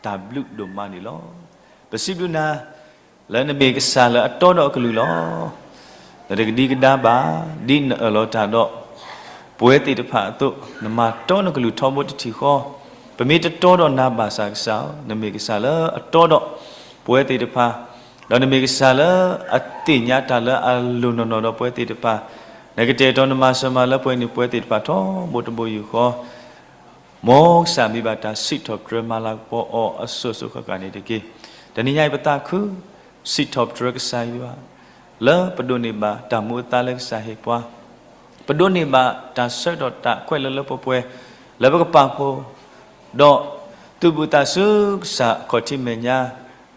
တၢ်ဘျုးဒိၣ်မးန့ၣ်လီၤ. ပစံးဘျုးနၤ လၢနမ့ၢ်ကစၢ်လၢအတီဒီးအကလုၢ်လီၤ. နတကဒံကဒါဘၣ် ဒ်နအၢၣ်လီၤတၢ်ဒီး ပဝဲသ့ၣ်တဖၣ်အသိး, နမၤတီနကလုၢ်ထီဘိတထံၣ်ဃီ, ပမ့ၢ်တတီဒီးနၤဘၣ်ဆၣ်ကစၢ်ဧၢ, နမ့ၢ်ကစၢ်လၢအတီဒီးပဝဲသ့ၣ်တဖၣ်, ဒီးနမ့ၢ်ကစၢ်လၢအသ့ၣ်ညါတၢ်လၢအလိၤနီၢ်နီၢ်ဒီးပဝဲသ့ၣ်တဖၣ်, နကတဲာ်ကတီၤနမၤစၢၤမၤလၢပှဲၤန့ၣ် ပဝဲသ့ၣ်တဖၣ်ထီဘိတဘိယူၢ်ဃီ မ်ကစၢ်မ့ၢ်ဘၣ်တၢ်စံးထီၣ်ပတြၢၤမၤလၤကပီၤအီၤအစိၤစိၤဃၣ်ဃၣ်န့ၣ်တက့ၢ်. တနံၤညါအံၤပသးခု စံးထီၣ်ပတြၢၤကစၢ်ယွၤ လၢပဒိးန့ၢ်ဘၣ်တၢ်မူအသါလၢကစၢ်ဟ့ၣ်ပှၤ, ပဒိးန့ၢ်ဘၣ်တၢ်ဆၢကတီၢ်တၢ်ခွဲးလၢလၢပှဲၤပှဲၤ လၢပကပာ်ဖှိၣ်, ဒီးသုးဘူးသးဆူကစၢ်ခီၣ်ထံးမဲာ်ညါ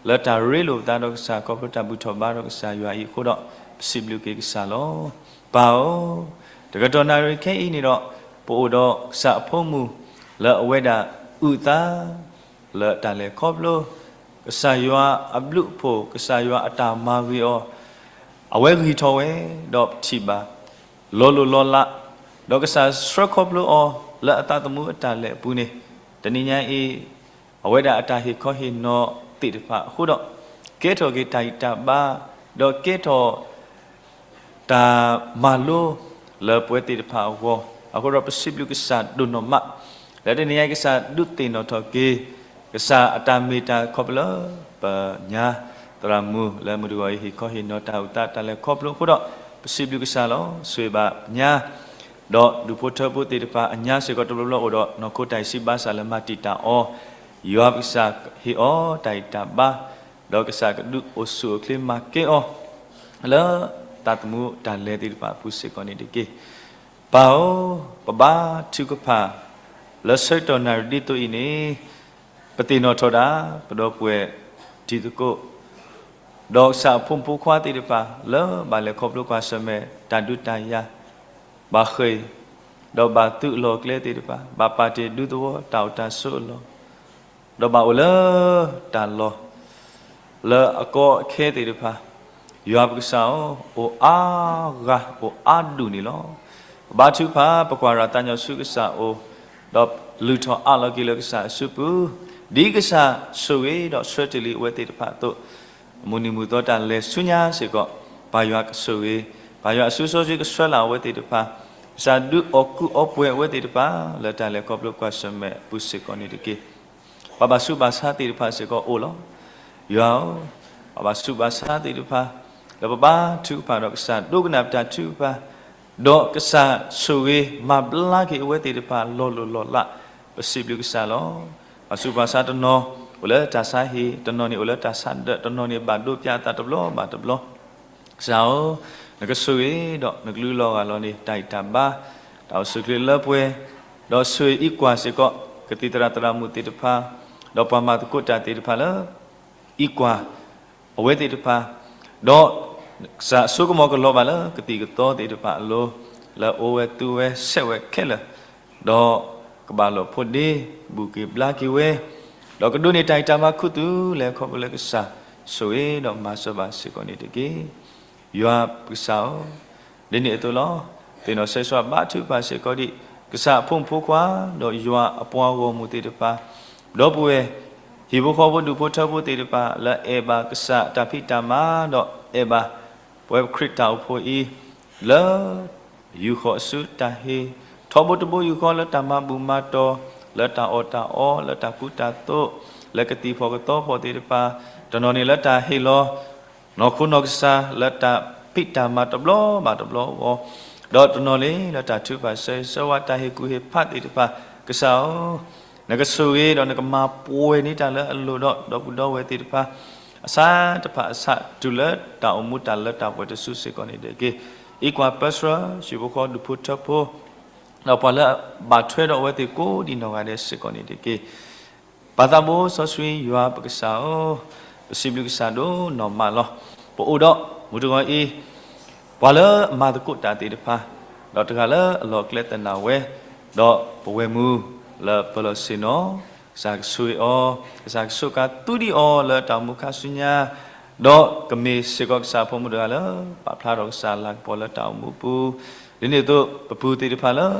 လၢတၢ်ရ့လိာ်ပသးဒီးကစၢ် ခီဖျိတၢ်ဘူၣ်ထီၣ်ဘါဒီးကစၢ်ယွၤအံၤအဃိဒီး ပစံးဘျုးက့ၤကစၢ်လီၤ. ပၢ်ဧၢ, တကတီၢ်နၣ်ရံၣ်ခဲအံၤန့ၣ်ဒီး ပအိၣ်ဒီးကစၢ်အဖိမုၣ် လၢအဝဲဒၣ်အုၣ်သး လၢတၢ်လဲၤခီဖျိ ကစၢ်ယွၤအဘျုးအဖှိၣ် ကစၢ်ယွၤအတၢ်မၤဂ့ၤအီၤ အဝဲဂံၢ်ထီၣ်ဝဲ ဒီးပထံၣ်ဘၣ် လီၤလိၢ်လီၤလး ဒီးကစၢ်ဆှၢခီဖျိအီၤ လၢအသးသမူအတၢ်လဲၤအပူၤန့ၣ် တနံၤညါအံၤ အဝဲဒၣ်အတၢ်ဟ့ၣ်ခီဟ့ၣ်နီၤသ့ၣ်တဖၣ်အဃိဒီး ကဲထီၣ်က့ၤတၢ်ဂံၢ်တၢ်ဘါ ဒီးကဲထီၣ် တၢ်မၤလိလၢပဝဲသ့ၣ်တဖၣ်အဂီၢ် အဃိဒီးပစံးဘျုးကစၢ်ဒိၣ်နီၢ်မး လၢတနံၤညါအံၤ ကစၢ်ဒုးသ့ၣ်နီၣ်ထီၣ်က့ၤ ကစၢ်အတၢ်မ့ၢ်တၢ်ခီဖျိလၢပညါ သရၣ်မုၣ်လၢမုၢ်တဂီၤအံၤ ဟ့ၣ်ခီဟ့ၣ်နီၤတၢ်အုၣ်သးတၢ်လဲၤခီဖျိအဃိဒီး ပစံးဘျုးကစၢ်လီၤ. ဆိၣ်ဂ့ၤဘၣ်ပညါ ဒီးဒူၣ်ဖိထၢဖိသ့ၣ်တဖၣ်အညါစ့ၢ်ကီး တဘျီဘျီအိၣ်ဒီးနီၢ်ခိတၢ်အံၤ စံးဘၣ်ဆၣ်လၢမၤတံာ်တာ်အီၤ ယွၤပကစၢ်ဟ့ၣ်အီၤတၢ်ဂံၢ်တၢ်ဘါ ဒီးကစၢ်ကဒုးအိၣ်ဆူၣ်အိၣ်ချ့မၤကဲအီၤ လၢသးသမူတၢ်လဲၤသ့ၣ်တဖၣ်အပူၤစ့ၢ်ကီးန့ၣ်တက့ၢ်. ပၢ်ဧၢ, ပဘါထုကဖၣ် လၢဆၢကတီၢ်နၣ်ရံၣ်ဒ်သိးအံၤန့ၣ် ပသ့ၣ်နီၣ်ထီၣ်ဒၣ် ပဒီပုၢ်ဝဲၢ်တံၤသကိး ဒီးကစၢ်အဖိမုၣ်ဖိခွါသ့ၣ်တဖၣ် လၢဘၣ်လဲၤခီဖျိကွၢ်ဆၢၣ်မဲာ်တၢ်ဒုးတၢ်ယၤ ဘၣ်ဃ့ၢ် ဒီးဘၣ်သုးအလီၢ်အကျဲသ့ၣ်တဖၣ် ဘၣ်ပာ်တ့ၢ်ဒူသဝီတၢ်အိၣ်တၢ်ဆိးအလီၢ် ဒီးဘၣ်အိၣ်လၢတၢ်လီၢ် လၢအကီအခဲသ့ၣ်တဖၣ် ယွၤပကစၢ်ဧၢ, အိၣ်အါဂၤ အိၣ်အါဒူၣ်န့ၣ်လီၤ. ပဘါထုကဖၣ် ပကွၢ်ရၤသးညီဆူကစၢ်အအိၣ်, ဒီးလုၢ်ထီၣ်အးလီၤက့ၤလၢကစၢ်အစုပူၤ, ဒ်ကစၢ်ဆိၣ်ဂ့ၤဒီးဆှၢတ့ၢ်လံအဝဲသ့ၣ်တဖၣ်အသိး, အမုၢ်နံၤမုၢ်သီတၢ်လဲၤဆူညါစ့ၢ်ကီး, ပၢ်ယွၤကဆိၣ်ဂ့ၤ, ပၢ်ယွၤအစုစီဆှံကဆှၢလၢအဝဲသ့ၣ်တဖၣ်, ကစၢ်ဒုးအီၣ်ကူအီၣ်ပှဲၤအဝဲသ့ၣ်တဖၣ် လၢတၢ်လဲၤခီဖျိကွၢ်ဆၢၣ်မဲာ်အပူၤစ့ၢ်ကီးန့ၣ်တက့ၢ်. ပှၤဘၣ်ဆူးဘၣ်ဆါသ့ၣ်တဖၣ်စ့ၢ်ကီးအိၣ်လီၤ. ယွၤဧၢ, ပှၤဘၣ်ဆူးဘၣ်ဆါသ့ၣ်တဖၣ်, လၢပဘါထုကဖၣ်ဒီးကစၢ်ဒိကနၣ်ပတၢ်ထုကဖၣ်, ဒီးကစၢ်ဆိၣ်ဂ့ၤမၤဘျါက့ၤအဝဲသ့ၣ်တဖၣ်လီၤလိၢ်လီၤလး, ပစံးဘျုးကစၢ်လီၤ. ပှၤဆူးပှၤဆါတနီၤ အိၣ်လၢတၢ်ဆါဟံၣ်, တနီၤန့ၣ်အိၣ်လၢတၢ်ဆါဒၢး, တနီၤန့ၣ်ဘၣ်ဒိပၠးအသးတဘျီဘၣ်တဘျီ ကစၢ်ဧၢ, နကဆိၣ်ဂ့ၤဒီးနကလူလီၤဂာ်လီၤန့ၣ် တၢ်ဂံၢ်တၢ်ဘါ, တၢ်အိၣ်ဆူၣ်အိၣ်ချ့လၢပှဲၤ, ဒီးဆိၣ်ဂ့ၤအံးကွၢ်စ့ၢ်ကီး ကသံၣ်သရၣ်သရၣ်မုၣ်သ့ၣ်တဖၣ်, ဒီးပှၤမၤသကိးတၢ်သ့ၣ်တဖၣ်လၢ အံးကွၢ် အဝဲသ့ၣ်တဖၣ်, ဒီးကစၢ်အစိကမီၤကလီၤဘၣ်လၢကသံၣ်ကသီသ့ၣ်တဖၣ်အလိၤ, လၢအအိၣ်ဝဲသူဝဲဆဲးဝဲခဲလၢာ်, ဒီးကဘၣ်လိာ်ဖိးဒ့ ဘူၣ်က့ၤဘျါက့ၤဝဲ, ဒီးကဒိးန့ၢ်တၢ်ဂံၢ်တၢ်ဘါခူသူၣ်လဲၤခီဖျိလၢကစၢ်ဆိၣ်ဂ့ၤဒီးမၤစၢၤဘၣ်စ့ၢ်ကီးန့ၣ်တက့ၢ်. ယွၤပကစၢ်ဧၢ, ဒ်န့ၣ်အသိးလီၤ. သ့ၣ်နီၣ်ဆၢဂ့ၤဆၢဝါဘါထုကဖၣ်စ့ၢ်ကီးဒံး ကစၢ်အဖိမုၣ်ဖိခွါ ဒီးယွၤအပှၤဂီၢ်မုၢ်သ့ၣ်တဖၣ်, ဒီပုၢ်ဝဲၢ် ဟံၣ်ဖိဃီဖိဒူၣ်ဖိထၢဖိသ့ၣ်တဖၣ် လၢအအဲၣ်ဘၣ်ကစၢ်အတၢ်ဖံးတၢ်မၤ ဒီးအဲၣ်ဘၣ် ပဝဲခရံာ်တၢ်အိၣ်ဖှိၣ်အံၤ လၢ ယူာ်ဃီၤအစုတၢ်ဟ့ၣ်, ထီဘိတဘိယူာ်ဃီလၢတၢ်မၤဘူၣ်မၤတီၤ, လၢတၢ်အီၣ်တၢ်အီ, လၢတၢ်ကူတၢ်သိး, လၢကသံၣ်ဖီၣ်ကသီဖီၣ်သ့ၣ်တဖၣ်, တနီၤန့ၣ်လၢတၢ်ဟ့ၣ်လီၤ နီၢ်ခိနီၢ်ကစၢ် လၢတၢ်ဖံးတၢ်မၤတဘျီဘၣ်တဘျီအဂီၢ်, ဒီးတနီၤန့ၣ်လၢတၢ်ထုကဖၣ်ဆၢဂ့ၤဆၢဝါတၢ်ဟ့ၣ်ကူၣ်ဟ့ၣ်ဖးသ့ၣ်တဖၣ်, ကစၢ်ဧၢ, နကဆိၣ်ဂ့ၤဒီးနကမၤပှဲၤန့ၢ်တၢ်လၢအလိၣ်ဒီးဒီပုၢ်ဒီဝဲၢ်သ့ၣ်တဖၣ်, အဆၢတဖၣ်အဆၣ်တုၤလၢတၢ်အိၣ်မူတၢ်လၢတၢ်ပှဲၤတစုစ့ၢ်ကီးန့ၣ်တက့ၢ်. အံးကွၢ်ပၢဆှၢ ဟံၣ်ဖိဃီဒူၣ်ဖိထၢဖိ ဒီးပှၤလၢအဘၣ်ထွဲဒီးအဝဲသ့ၣ်ကိးဒံးနီၢ်ဂၤဒဲးစ့ၢ်ကီးန့ၣ်တက့ၢ်. ပၢ်သးဘိစီဆှံယွၤပကစၢ်ဧၢ, ပစံးဘျုးကစၢ်ဒိၣ်နီၢ်မးလီၤ. ပအိၣ်ဒီးမုၢ်တဂီၤအံၤ, ပှၤလၢအမၤသကိးတၢ်သ့ၣ်တဖၣ်, ဒီးတဂၤလၢအလီၢ်အကျဲသနာ်ဝဲ, ဒီးပဝဲၢ်မုၢ်လၢပလီၢ်ဆ့ၣ်နီၤ, ကစၢ်ကဆိၣ်ဂ့ၤအီၤ, ကစၢ်ကဆိၣ်ကါသူဒံးအီၤလၢတၢ်အိၣ်မူခါဆူညါ, ဒီးကမ့ၢ်စ့ၢ်ကီးကစၢ်အဖိမုၣ်တဂၤလၢ ပာ်ဖျါထီၣ်ကစၢ်လၤကပီၤလၢတၢ်အိၣ်မူပူၤ, ဒ်န့ၣ်အသိး ပပုၢ်သ့ၣ်တဖၣ်လၢ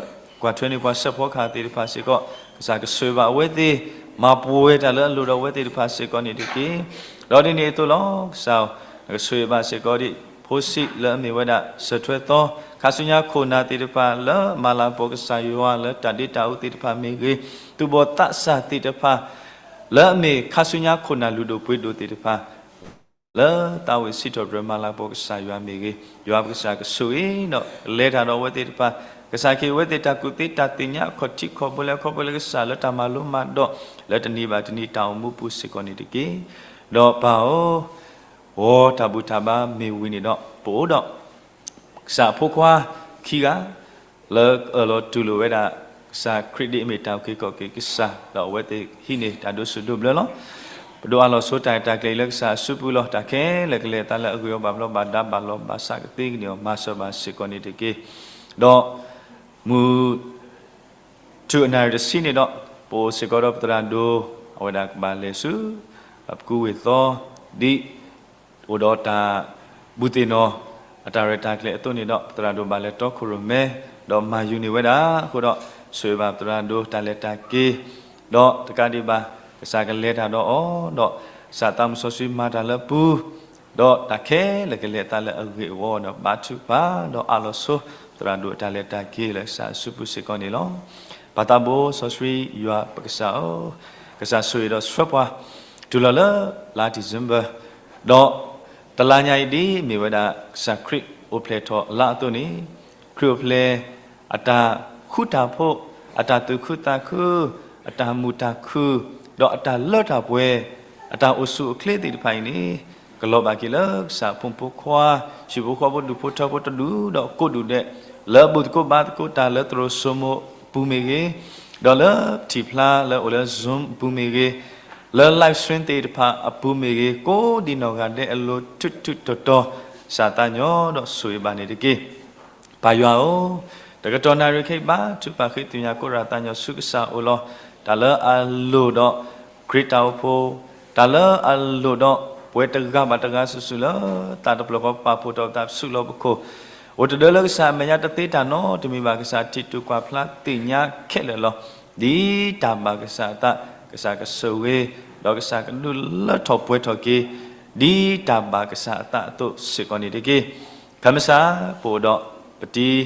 ကွၢ်ထွဲန့ၢ်ပှၤဆၢဖှီခါသ့ၣ်တဖၣ်စ့ၢ်ကီး, ကစၢ်ကဆိၣ်ဂ့ၤဘၣ်အဝဲသ့ၣ်, မၤပှဲၤတၢ်လၢအလိၣ်ဒီးအဝဲသ့ၣ်တဖၣ်စ့ၢ်ကီးန့ၣ်တက့ၢ်. ဒီးဒ်န့ၣ်အသိးလီၤ, ကစၢ်ဧၢ, နကဆိၣ်ဂ့ၤဘၣ်စ့ၢ်ကီးဒံး ဖိဆံးလၢအမ့ၢ်ဝဲဒၣ် စၢၤထွဲသီ, ခါဆူညါခိၣ်နၢ်သ့ၣ်တဖၣ်လၢမၤလၤကပီၤကစၢ်ယွၤလၢတၢ်ဒ့တၢ်အူသ့ၣ်တဖၣ်မ့ၢ်ဂ့ၤ, သူၣ်ဘီၣ်သးစၢ်သ့ၣ်တဖၣ် လၢအမ့ၢ်ခါဆူညါခိၣ်နၢ်လုၢ်ဒိၣ်ပှ့ၤဒိၣ်သ့ၣ်တဖၣ် လၢသးဝံၣ်စံးထီၣ်ပတြၢၤမၤလၤကပီၤကစၢ်ယွၤမ့ၢ်ဂ့ၤ, ယွၤပကစၢ်ကဆိၣ်ဂ့ၤဒီးကလဲၤတၢ်ဒီးအဝဲသ့ၣ်တဖၣ်, ကစၢ်ကဟ့ၣ်အဝဲသ့ၣ်တၢ်ကူၣ်သ့တၢ်သ့ၣ်ညါအခီၣ်ထံးခီၣ်ဘိလဲၤခီဖျိလၢကစၢ်လၢတၢ်မၤလိမၤဒိး လၢတနံၤဘၣ်တနံၤတၢ်အိၣ်မူပူၤစ့ၢ်ကီးန့ၣ်တက့ၢ်. ဒီးပၢ်ဧၢ, ဂီၤတၢ်ဘူၣ်တၢ်ဘါမ့ၢ်ဝံၤန့ၣ်ဒီး ပအိၣ်ဒီး ကစၢ်အဖိခွါခံဂၤ လၢအၢၣ်လီၤတူၢ်လိာ်ဝဲဒၣ် ကစၢ်ခရံာ်ဒ်အမ့ၢ်တၢ်အုၣ်က့ၤခီၣ်က့ၤကစၢ် ဒီးအဝဲသ့ၣ်ဟံးန့ၢ်တၢ်ဒိးဆူၣ်ဒိးဘျၢလီၤ. ပဒိးအးလီၤဆိတၢ်ရဲၣ်တၢ်ကျဲၤအံၤလၢကစၢ်အစုပူၤလီၤ. တၢ်ခဲလၢာ်ကလဲၤအသးလၢအဂ့ၤအီၤ ဘၣ်ဘျီးဘၣ်ဒါ ဘၣ်လီၤဘၣ်စးကသ့ကန့ၢ်အီၤ မၤစၢၤဘၣ်စ့ၢ်ကီးန့ၣ်တက့ၢ်. ဒီးမုၢ် ထုးအနၣ်ရံၣ်တဆံန့ၣ်ဒီး ပအိၣ်စ့ၢ်ကီးဒီးပသရၣ်ဒိၣ် အဝဲဒၣ်ကဘၣ်လဲၤဆူ ပကူဝ့ၢ်သီ ဒ် အိၣ်ဒီးတၢ်ဘူၣ်သ့ၣ်နီၣ် အတၢ်ရဲၣ်တၢ်ကျဲၤအသိးန့ၣ်ဒီး ပသရၣ်ဒိၣ်ဘၣ်လဲၤတီခိၣ်ရိၣ်မဲ ဒီးမၤယူၤန့ၢ်ဝဲဒၣ်အဃိဒီး ဆိၣ်ဂ့ၤဘၣ်ပသရၣ်ဒိၣ်တၢ်လဲၤတၢ်က့ၤ ဒီးတကးဒံးဘၣ် ကစၢ်ကလဲၤတၢ်ဒီးအီၤ ဒီးကစၢ်သးမုၢ်စီဆှံမၤတၢ်လၢပူၤ ဒီးတၢ်ခဲလၢာ်ကလဲၤအသးလၢအဂ့ၤအဝီဒီး ဘါထုကဖၣ် ဒီးအးလီၤဆိ သရၣ်ဒိၣ်အတၢ်လဲၤတၢ်က့ၤလၢကစၢ်အစုပူၤစ့ၢ်ကီးန့ၣ်လီၤ. ပၢ်သးဘိစီဆှံယွၤပကစၢ်ဧၢ, ကစၢ်ဆိၣ်ဂ့ၤဒီးဆှၢပှၤ တုၤလီၤလၢလါဒံၣ်စ့ဘၢၣ်, ဒီးတလါညါအံၤဒ်အမ့ၢ်ဝဲဒၣ် ကစၢ်ခရံာ်အိၣ်ဖျဲၣ်ထီၣ်လါအသိးန့ၣ်, ခရံာ်အိၣ်ဖျဲၣ် အတၢ်ဃူတၢ်ဖိး, အတၢ်သူၣ်ခုသးခု, အတၢ်မုာ်တၢ်ခုၣ်, ဒီးအတၢ်လၢတၢ်ပှဲၤ, အတၢ်အိၣ်ဆူၣ်အိၣ်ချ့သ့ၣ်တဖၣ်အံၤန့ၣ်, ကလီၤဘၣ်က့ၤလၢကစၢ်အဖိမုၣ်ဖိခွါ, ဟံၣ်ဖိဃီဖိဒူၣ်ဖိထၢဖိတဒူၣ်ဒီးကိးဒူၣ်ဒဲး, လၢဘူၣ်သကိးဘါသကိးတၢ်လၢသရိာ်စိမိၤအပူၤမ့ၢ်ဂ့ၤ, ဒီးလၢထံၣ်ဖျါလၢအိၣ်လၢ Zoom အပူၤမ့ၢ်ဂ့ၤ, လၢ live stream သ့ၣ်တဖၣ်အပူၤမ့ၢ်ဂ့ၤ, ကိးဒံနီၢ်ဂၤဒဲးအလိၤထူးထူးတီၤတီၤ, ကစၢ်သးကညီၤဒီးဆိၣ်ဂ့ၤဘၣ်န့ၣ်တက့ၢ်. ပၢ်ယွၤဧၢ, တကတီၢ်နၣ်ရံၣ်ခဲအံၤဘါထုကဖၣ်ဃ့ထုကဖၣ်ကိးရၢ်သးကညီၤဆူကစၢ်အအိၣ်လီၤ. တၢ်လၢအလိၣ်ဒီးခရံာ်တၢ်အိၣ်ဖှိၣ်, တၢ်လၢအလိၣ်ဒီးပဝဲတဂၤဘၣ်တဂၤစုာ်စုာ်လၢသးတဖျၢၣ်ဃီပာ်ဖှိၣ်ထီၣ်ပသးပစုလီၢ်ပခိၣ်, အိၣ်တဒၢလၢကစၢ်အမဲာ်ညါတသ့တၢ်နီတမံၤဘၣ်, ကစၢ်ထံၣ်တူၢ်ကွၢ်ဖျါသ့ၣ်ညါခဲလၢာ်လီၤ. ဒ်တၢ်ဘၣ်ကစၢ်အသး, ကစၢ်ကဆိၣ်ဂ့ၤ, ဒီးကစၢ်ကဒုးလၢထီၣ်ပှဲၤထီၣ်က့ၤ, ဒ်တၢ်ဘၣ်ကစၢ်အသးအသိးစ့ၢ်ကီးန့ၣ်တက့ၢ်. ခမစၢ် ပအိၣ်ဒီးပတံၤ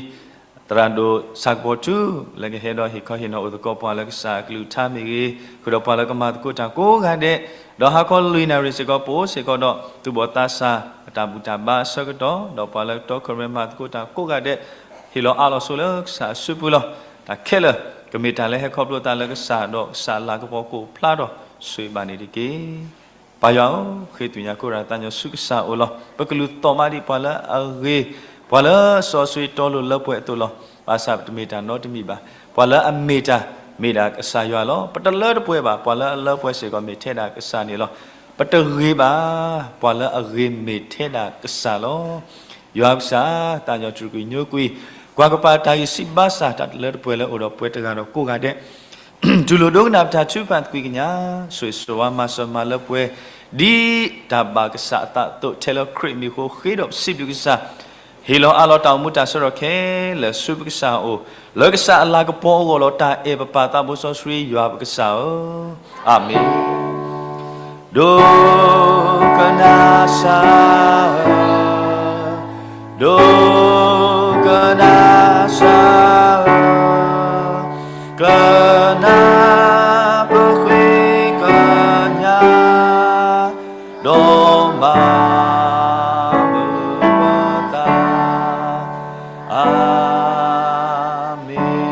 သရၣ်ဒိၣ်ဆၣ်ကပီၤထူ လၢကဟဲဒီးဟ့ၣ်ခီဟ့ၣ်နီၤအိၣ်သကိးပှၤလၢကစၢ်အကလုၢ်ကထါမ့ၢ်ဂ့ၤ, ဃုာ်ဒီးပှၤလၢကမၤသကိးတၢ်ကိးဂၤဒဲး, ဒီးဟါခီလွံၢ်နၣ်ရံၣ်စ့ၢ်ကီး ပအိၣ်စ့ၢ်ကီးဒီးသူၣ်ဘီၣ်သးစၢ်အတၢ်ဘူၣ်တၢ်ဘါအဆၢကတီၢ်, ဒီးပှၤလၢကတီခိၣ်ရိၣ်မဲမၤသကိးတၢ်ကိးဂၤဒဲး, ဟ့ၣ်လီၤအးလီၤဆိလၢကစၢ်အစုပူၤလီၤ. တၢ်ခဲလၢာ် ကမ့ၢ်တၢ်လၢဟဲခီဖျိသးလၢကစၢ်ဒီးကစၢ်အလၤကပီၤကအိၣ်ဖျါထီၣ်ဆိၣ်ဂ့ၤဘၣ်န့ၣ်တက့ၢ်. ပၢ်ယွၤဧၢ, ဃ့ထုညါကိးရၢ်သးကညီၤဆူကစၢ်အအိၣ်လီၤ. ပကလူၤသိးမးဒံးပှၤလၢအဂ့ၤ, ပှၤလၢစီဆှံတီလိၤလၢပှဲၤအသိးလီၤ. ဘၣ်ဆၣ်ပတမ့ၢ်တၢ်နီတမံၤဘၣ်. ပှၤလၢအမ့ၢ်တၢ် မ့ၢ်ဒၣ်ကစၢ်ယွၤလီၤ. ပတလၢတပှဲၤဘၣ်. ပှၤလၢအလၢပှဲၤစ့ၢ်ကီးမ့ၢ်ထဲဒၣ်ကစၢ်န့ၣ်လီၤ. ပတဂ့ၤဘၣ်. ပှၤလၢအဂ့ၤမ့ၢ်ထဲဒၣ်ကစၢ်လီၤ. ယွၤကစၢ်, သးကညီၤတြူာ်ကွံာ်ညိကွံာ်, ကွၢ်ကပၤတၢ်ဂံၢ်စၢ်ဘါစၢ် တၢ်တလၢတပှဲၤလၢအိၣ်ဒီးပှၤတဂၤဒီးကိးဂၤဒဲး တူၢ်လိာ်ဒိကနၣ်ပတၢ်ထုကဖၣ်သကွံာ်ကညး, ဆိၣ်ဂ့ၤဆိၣ်ဝါမၤစၢၤမၤလၢပှဲၤ, ဒ်တၢ်ဘၣ်ကစၢ်အသးအသိး ထဲလၢခရံာ်အမံၤအဃိ ဃ့ဒီးပစံးဘျုးကစၢ်, ဟ့ၣ်လီၤအးလီၤတၢ်အိၣ်မူတၢ်ဆၢထီၣ်ခဲလၢာ်ဆူပကစၢ်အအိၣ်, လၢကစၢ်အလၤကပီၤအဂီၢ်လီၤ. တၢ်အဲၣ်ပပၢ်သးဘိစီဆှံယွၤပကစၢ်ဧၢ, အၤမ့ၣ်. ဒိကနၣ်စၢ်ဧၢ, ဒိကနၣ်စၢ်ဧၢ, ကနၣ်ပဃ့ကညး, ဒီးမၤမုာ်ပသး, အၤမ့ၣ်.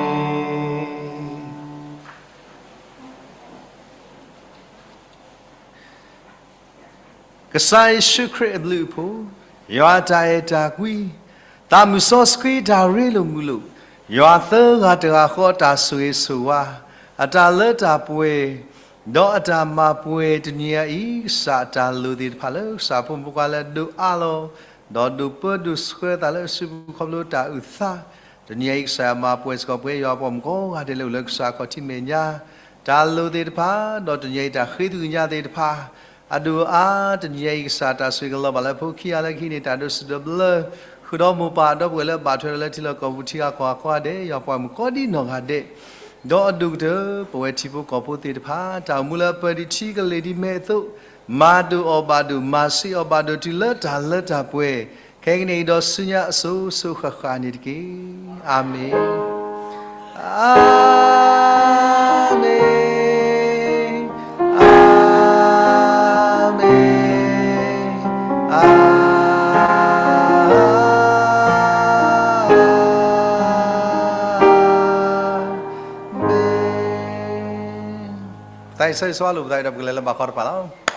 ကစၢ်ယ့ၣ်ၡူးခရံာ်အဘျုးအဖှိၣ်, ယွၤအတၢ်အဲၣ်တၢ်ကွံ, သးမုၢ်စီဆှံတၢ်ရ့လိာ်မုာ်လိာ်, ယွၤသၢဂၤတဂၤဃီအတၢ်ဆိၣ်ဂ့ၤဆိၣ်ဝါ, အတၢ်လၢတၢ်ပှဲၤ, ဒီးအတၢ်မၤပှဲၤတနံၤအံၤ ကစၢ်အတၢ်လိၣ်သ့ၣ်တဖၣ်လၢကစၢ်ဖိမုၣ်ဖိခွါလၢဒိးအးလီၤ, ဒီးဒိးပၢဒိးဆှၢသးလၢအစုပူၤခီဖျိတၢ်အုၣ်သး, တနံၤအံၤကစၢ်ယွၤမၤပှဲၤစ့ၢ်ကီးပှၤယွၤပှၤမုၣ်ကိးဂၤဒဲးလၢအိၣ်လၢကစၢ်အခီၣ်ထံးမဲာ်ညါ တၢ်လိၣ်သ့ၣ်တဖၣ်, ဒီးတနံၤအံၤတၢ်ဃ့ထုကညးသ့ၣ်တဖၣ်, အဒိၣ်အါ တနံၤအံၤကစၢ်တၢ်ဆိၣ်ဂ့ၤကလီၤဘၣ်လၢဖိခံဂၤလၢကဟံးန့ၢ်တၢ်ဒိးစံးဒိးဘျၢ, ဃုာ်ဒီးမိၢ်ပၢ်ဒီပုၢ်ဝဲၢ်လၢဘၣ်ထွဲဒီးလၢထံလီၢ်ကီၢ်ပူၤထံဂၤကီၢ်ဂၤကိးဂၤဒဲး, ယွၤပှၤမုၣ်ကိးဒံနီၢ်ဂၤဒဲး, ဒီးအဒိၣ်ကတၢၢ် ပဝဲထံဖိကီၢ်ဖိသ့ၣ်တဖၣ် တၢ်အိၣ်မူလၢအပၢဒံးထံကလ့ၤဒံးမဲာ်အသိး, မၤဒိၣ်အီၣ်ဘၣ်ဒိၣ် မၤဆံးအီၣ်ဘၣ်ဒိၣ်တုၤလၢတၢ်လၢတၢ်ပှဲၤ, ခဲကနံၣ်အံၤဒီးဆူညါအစိၤစိၤဃၣ်ဃၣ်န့ၣ်တက့ၢ်. အၤမ့ၣ်, အၤမ့ၣ်, အၤမ့ၣ်, အၤမ့ၣ်. သးစီဆှံဆိၣ်ဂ့ၤလိာ်ပသးဒီးပကလဲၤလၢဘၣ်ဃီတဖၣ်လီၤ.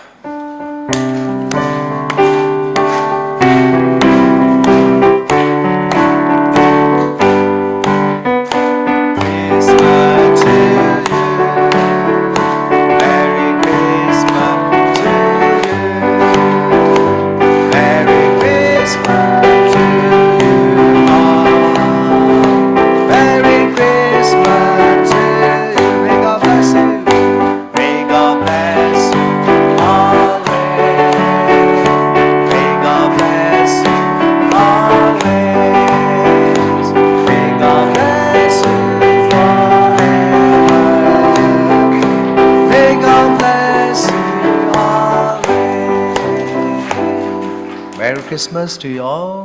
Merry Christmas to you all.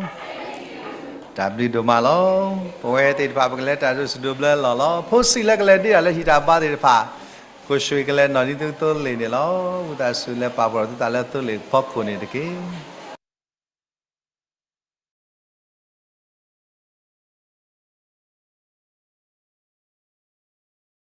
တၢ်ဘျုးဒိၣ်မးလီၤ. ပဝဲသ့ၣ်တဖၣ် ပကလဲၤတၢ်ဒိးစံးဒိးဘျၢလီၢ်လီၤ. ဖိဆံးလၢကလဲၤဒ့ၣ်တၢ်လၢဟံၣ်တၢ်ဘါသ့ၣ်တဖၣ်, ကိးဆှံကလဲၤနီၢ်ဒ်သုသိလ့ၣ်န့ၣ်လီၤ. ဝံသးစူၤလၢပာ်ပနီၣ်သုသးလၢသိလ့ၣ်ဖီခိၣ်န့ၣ်တက့ၢ်.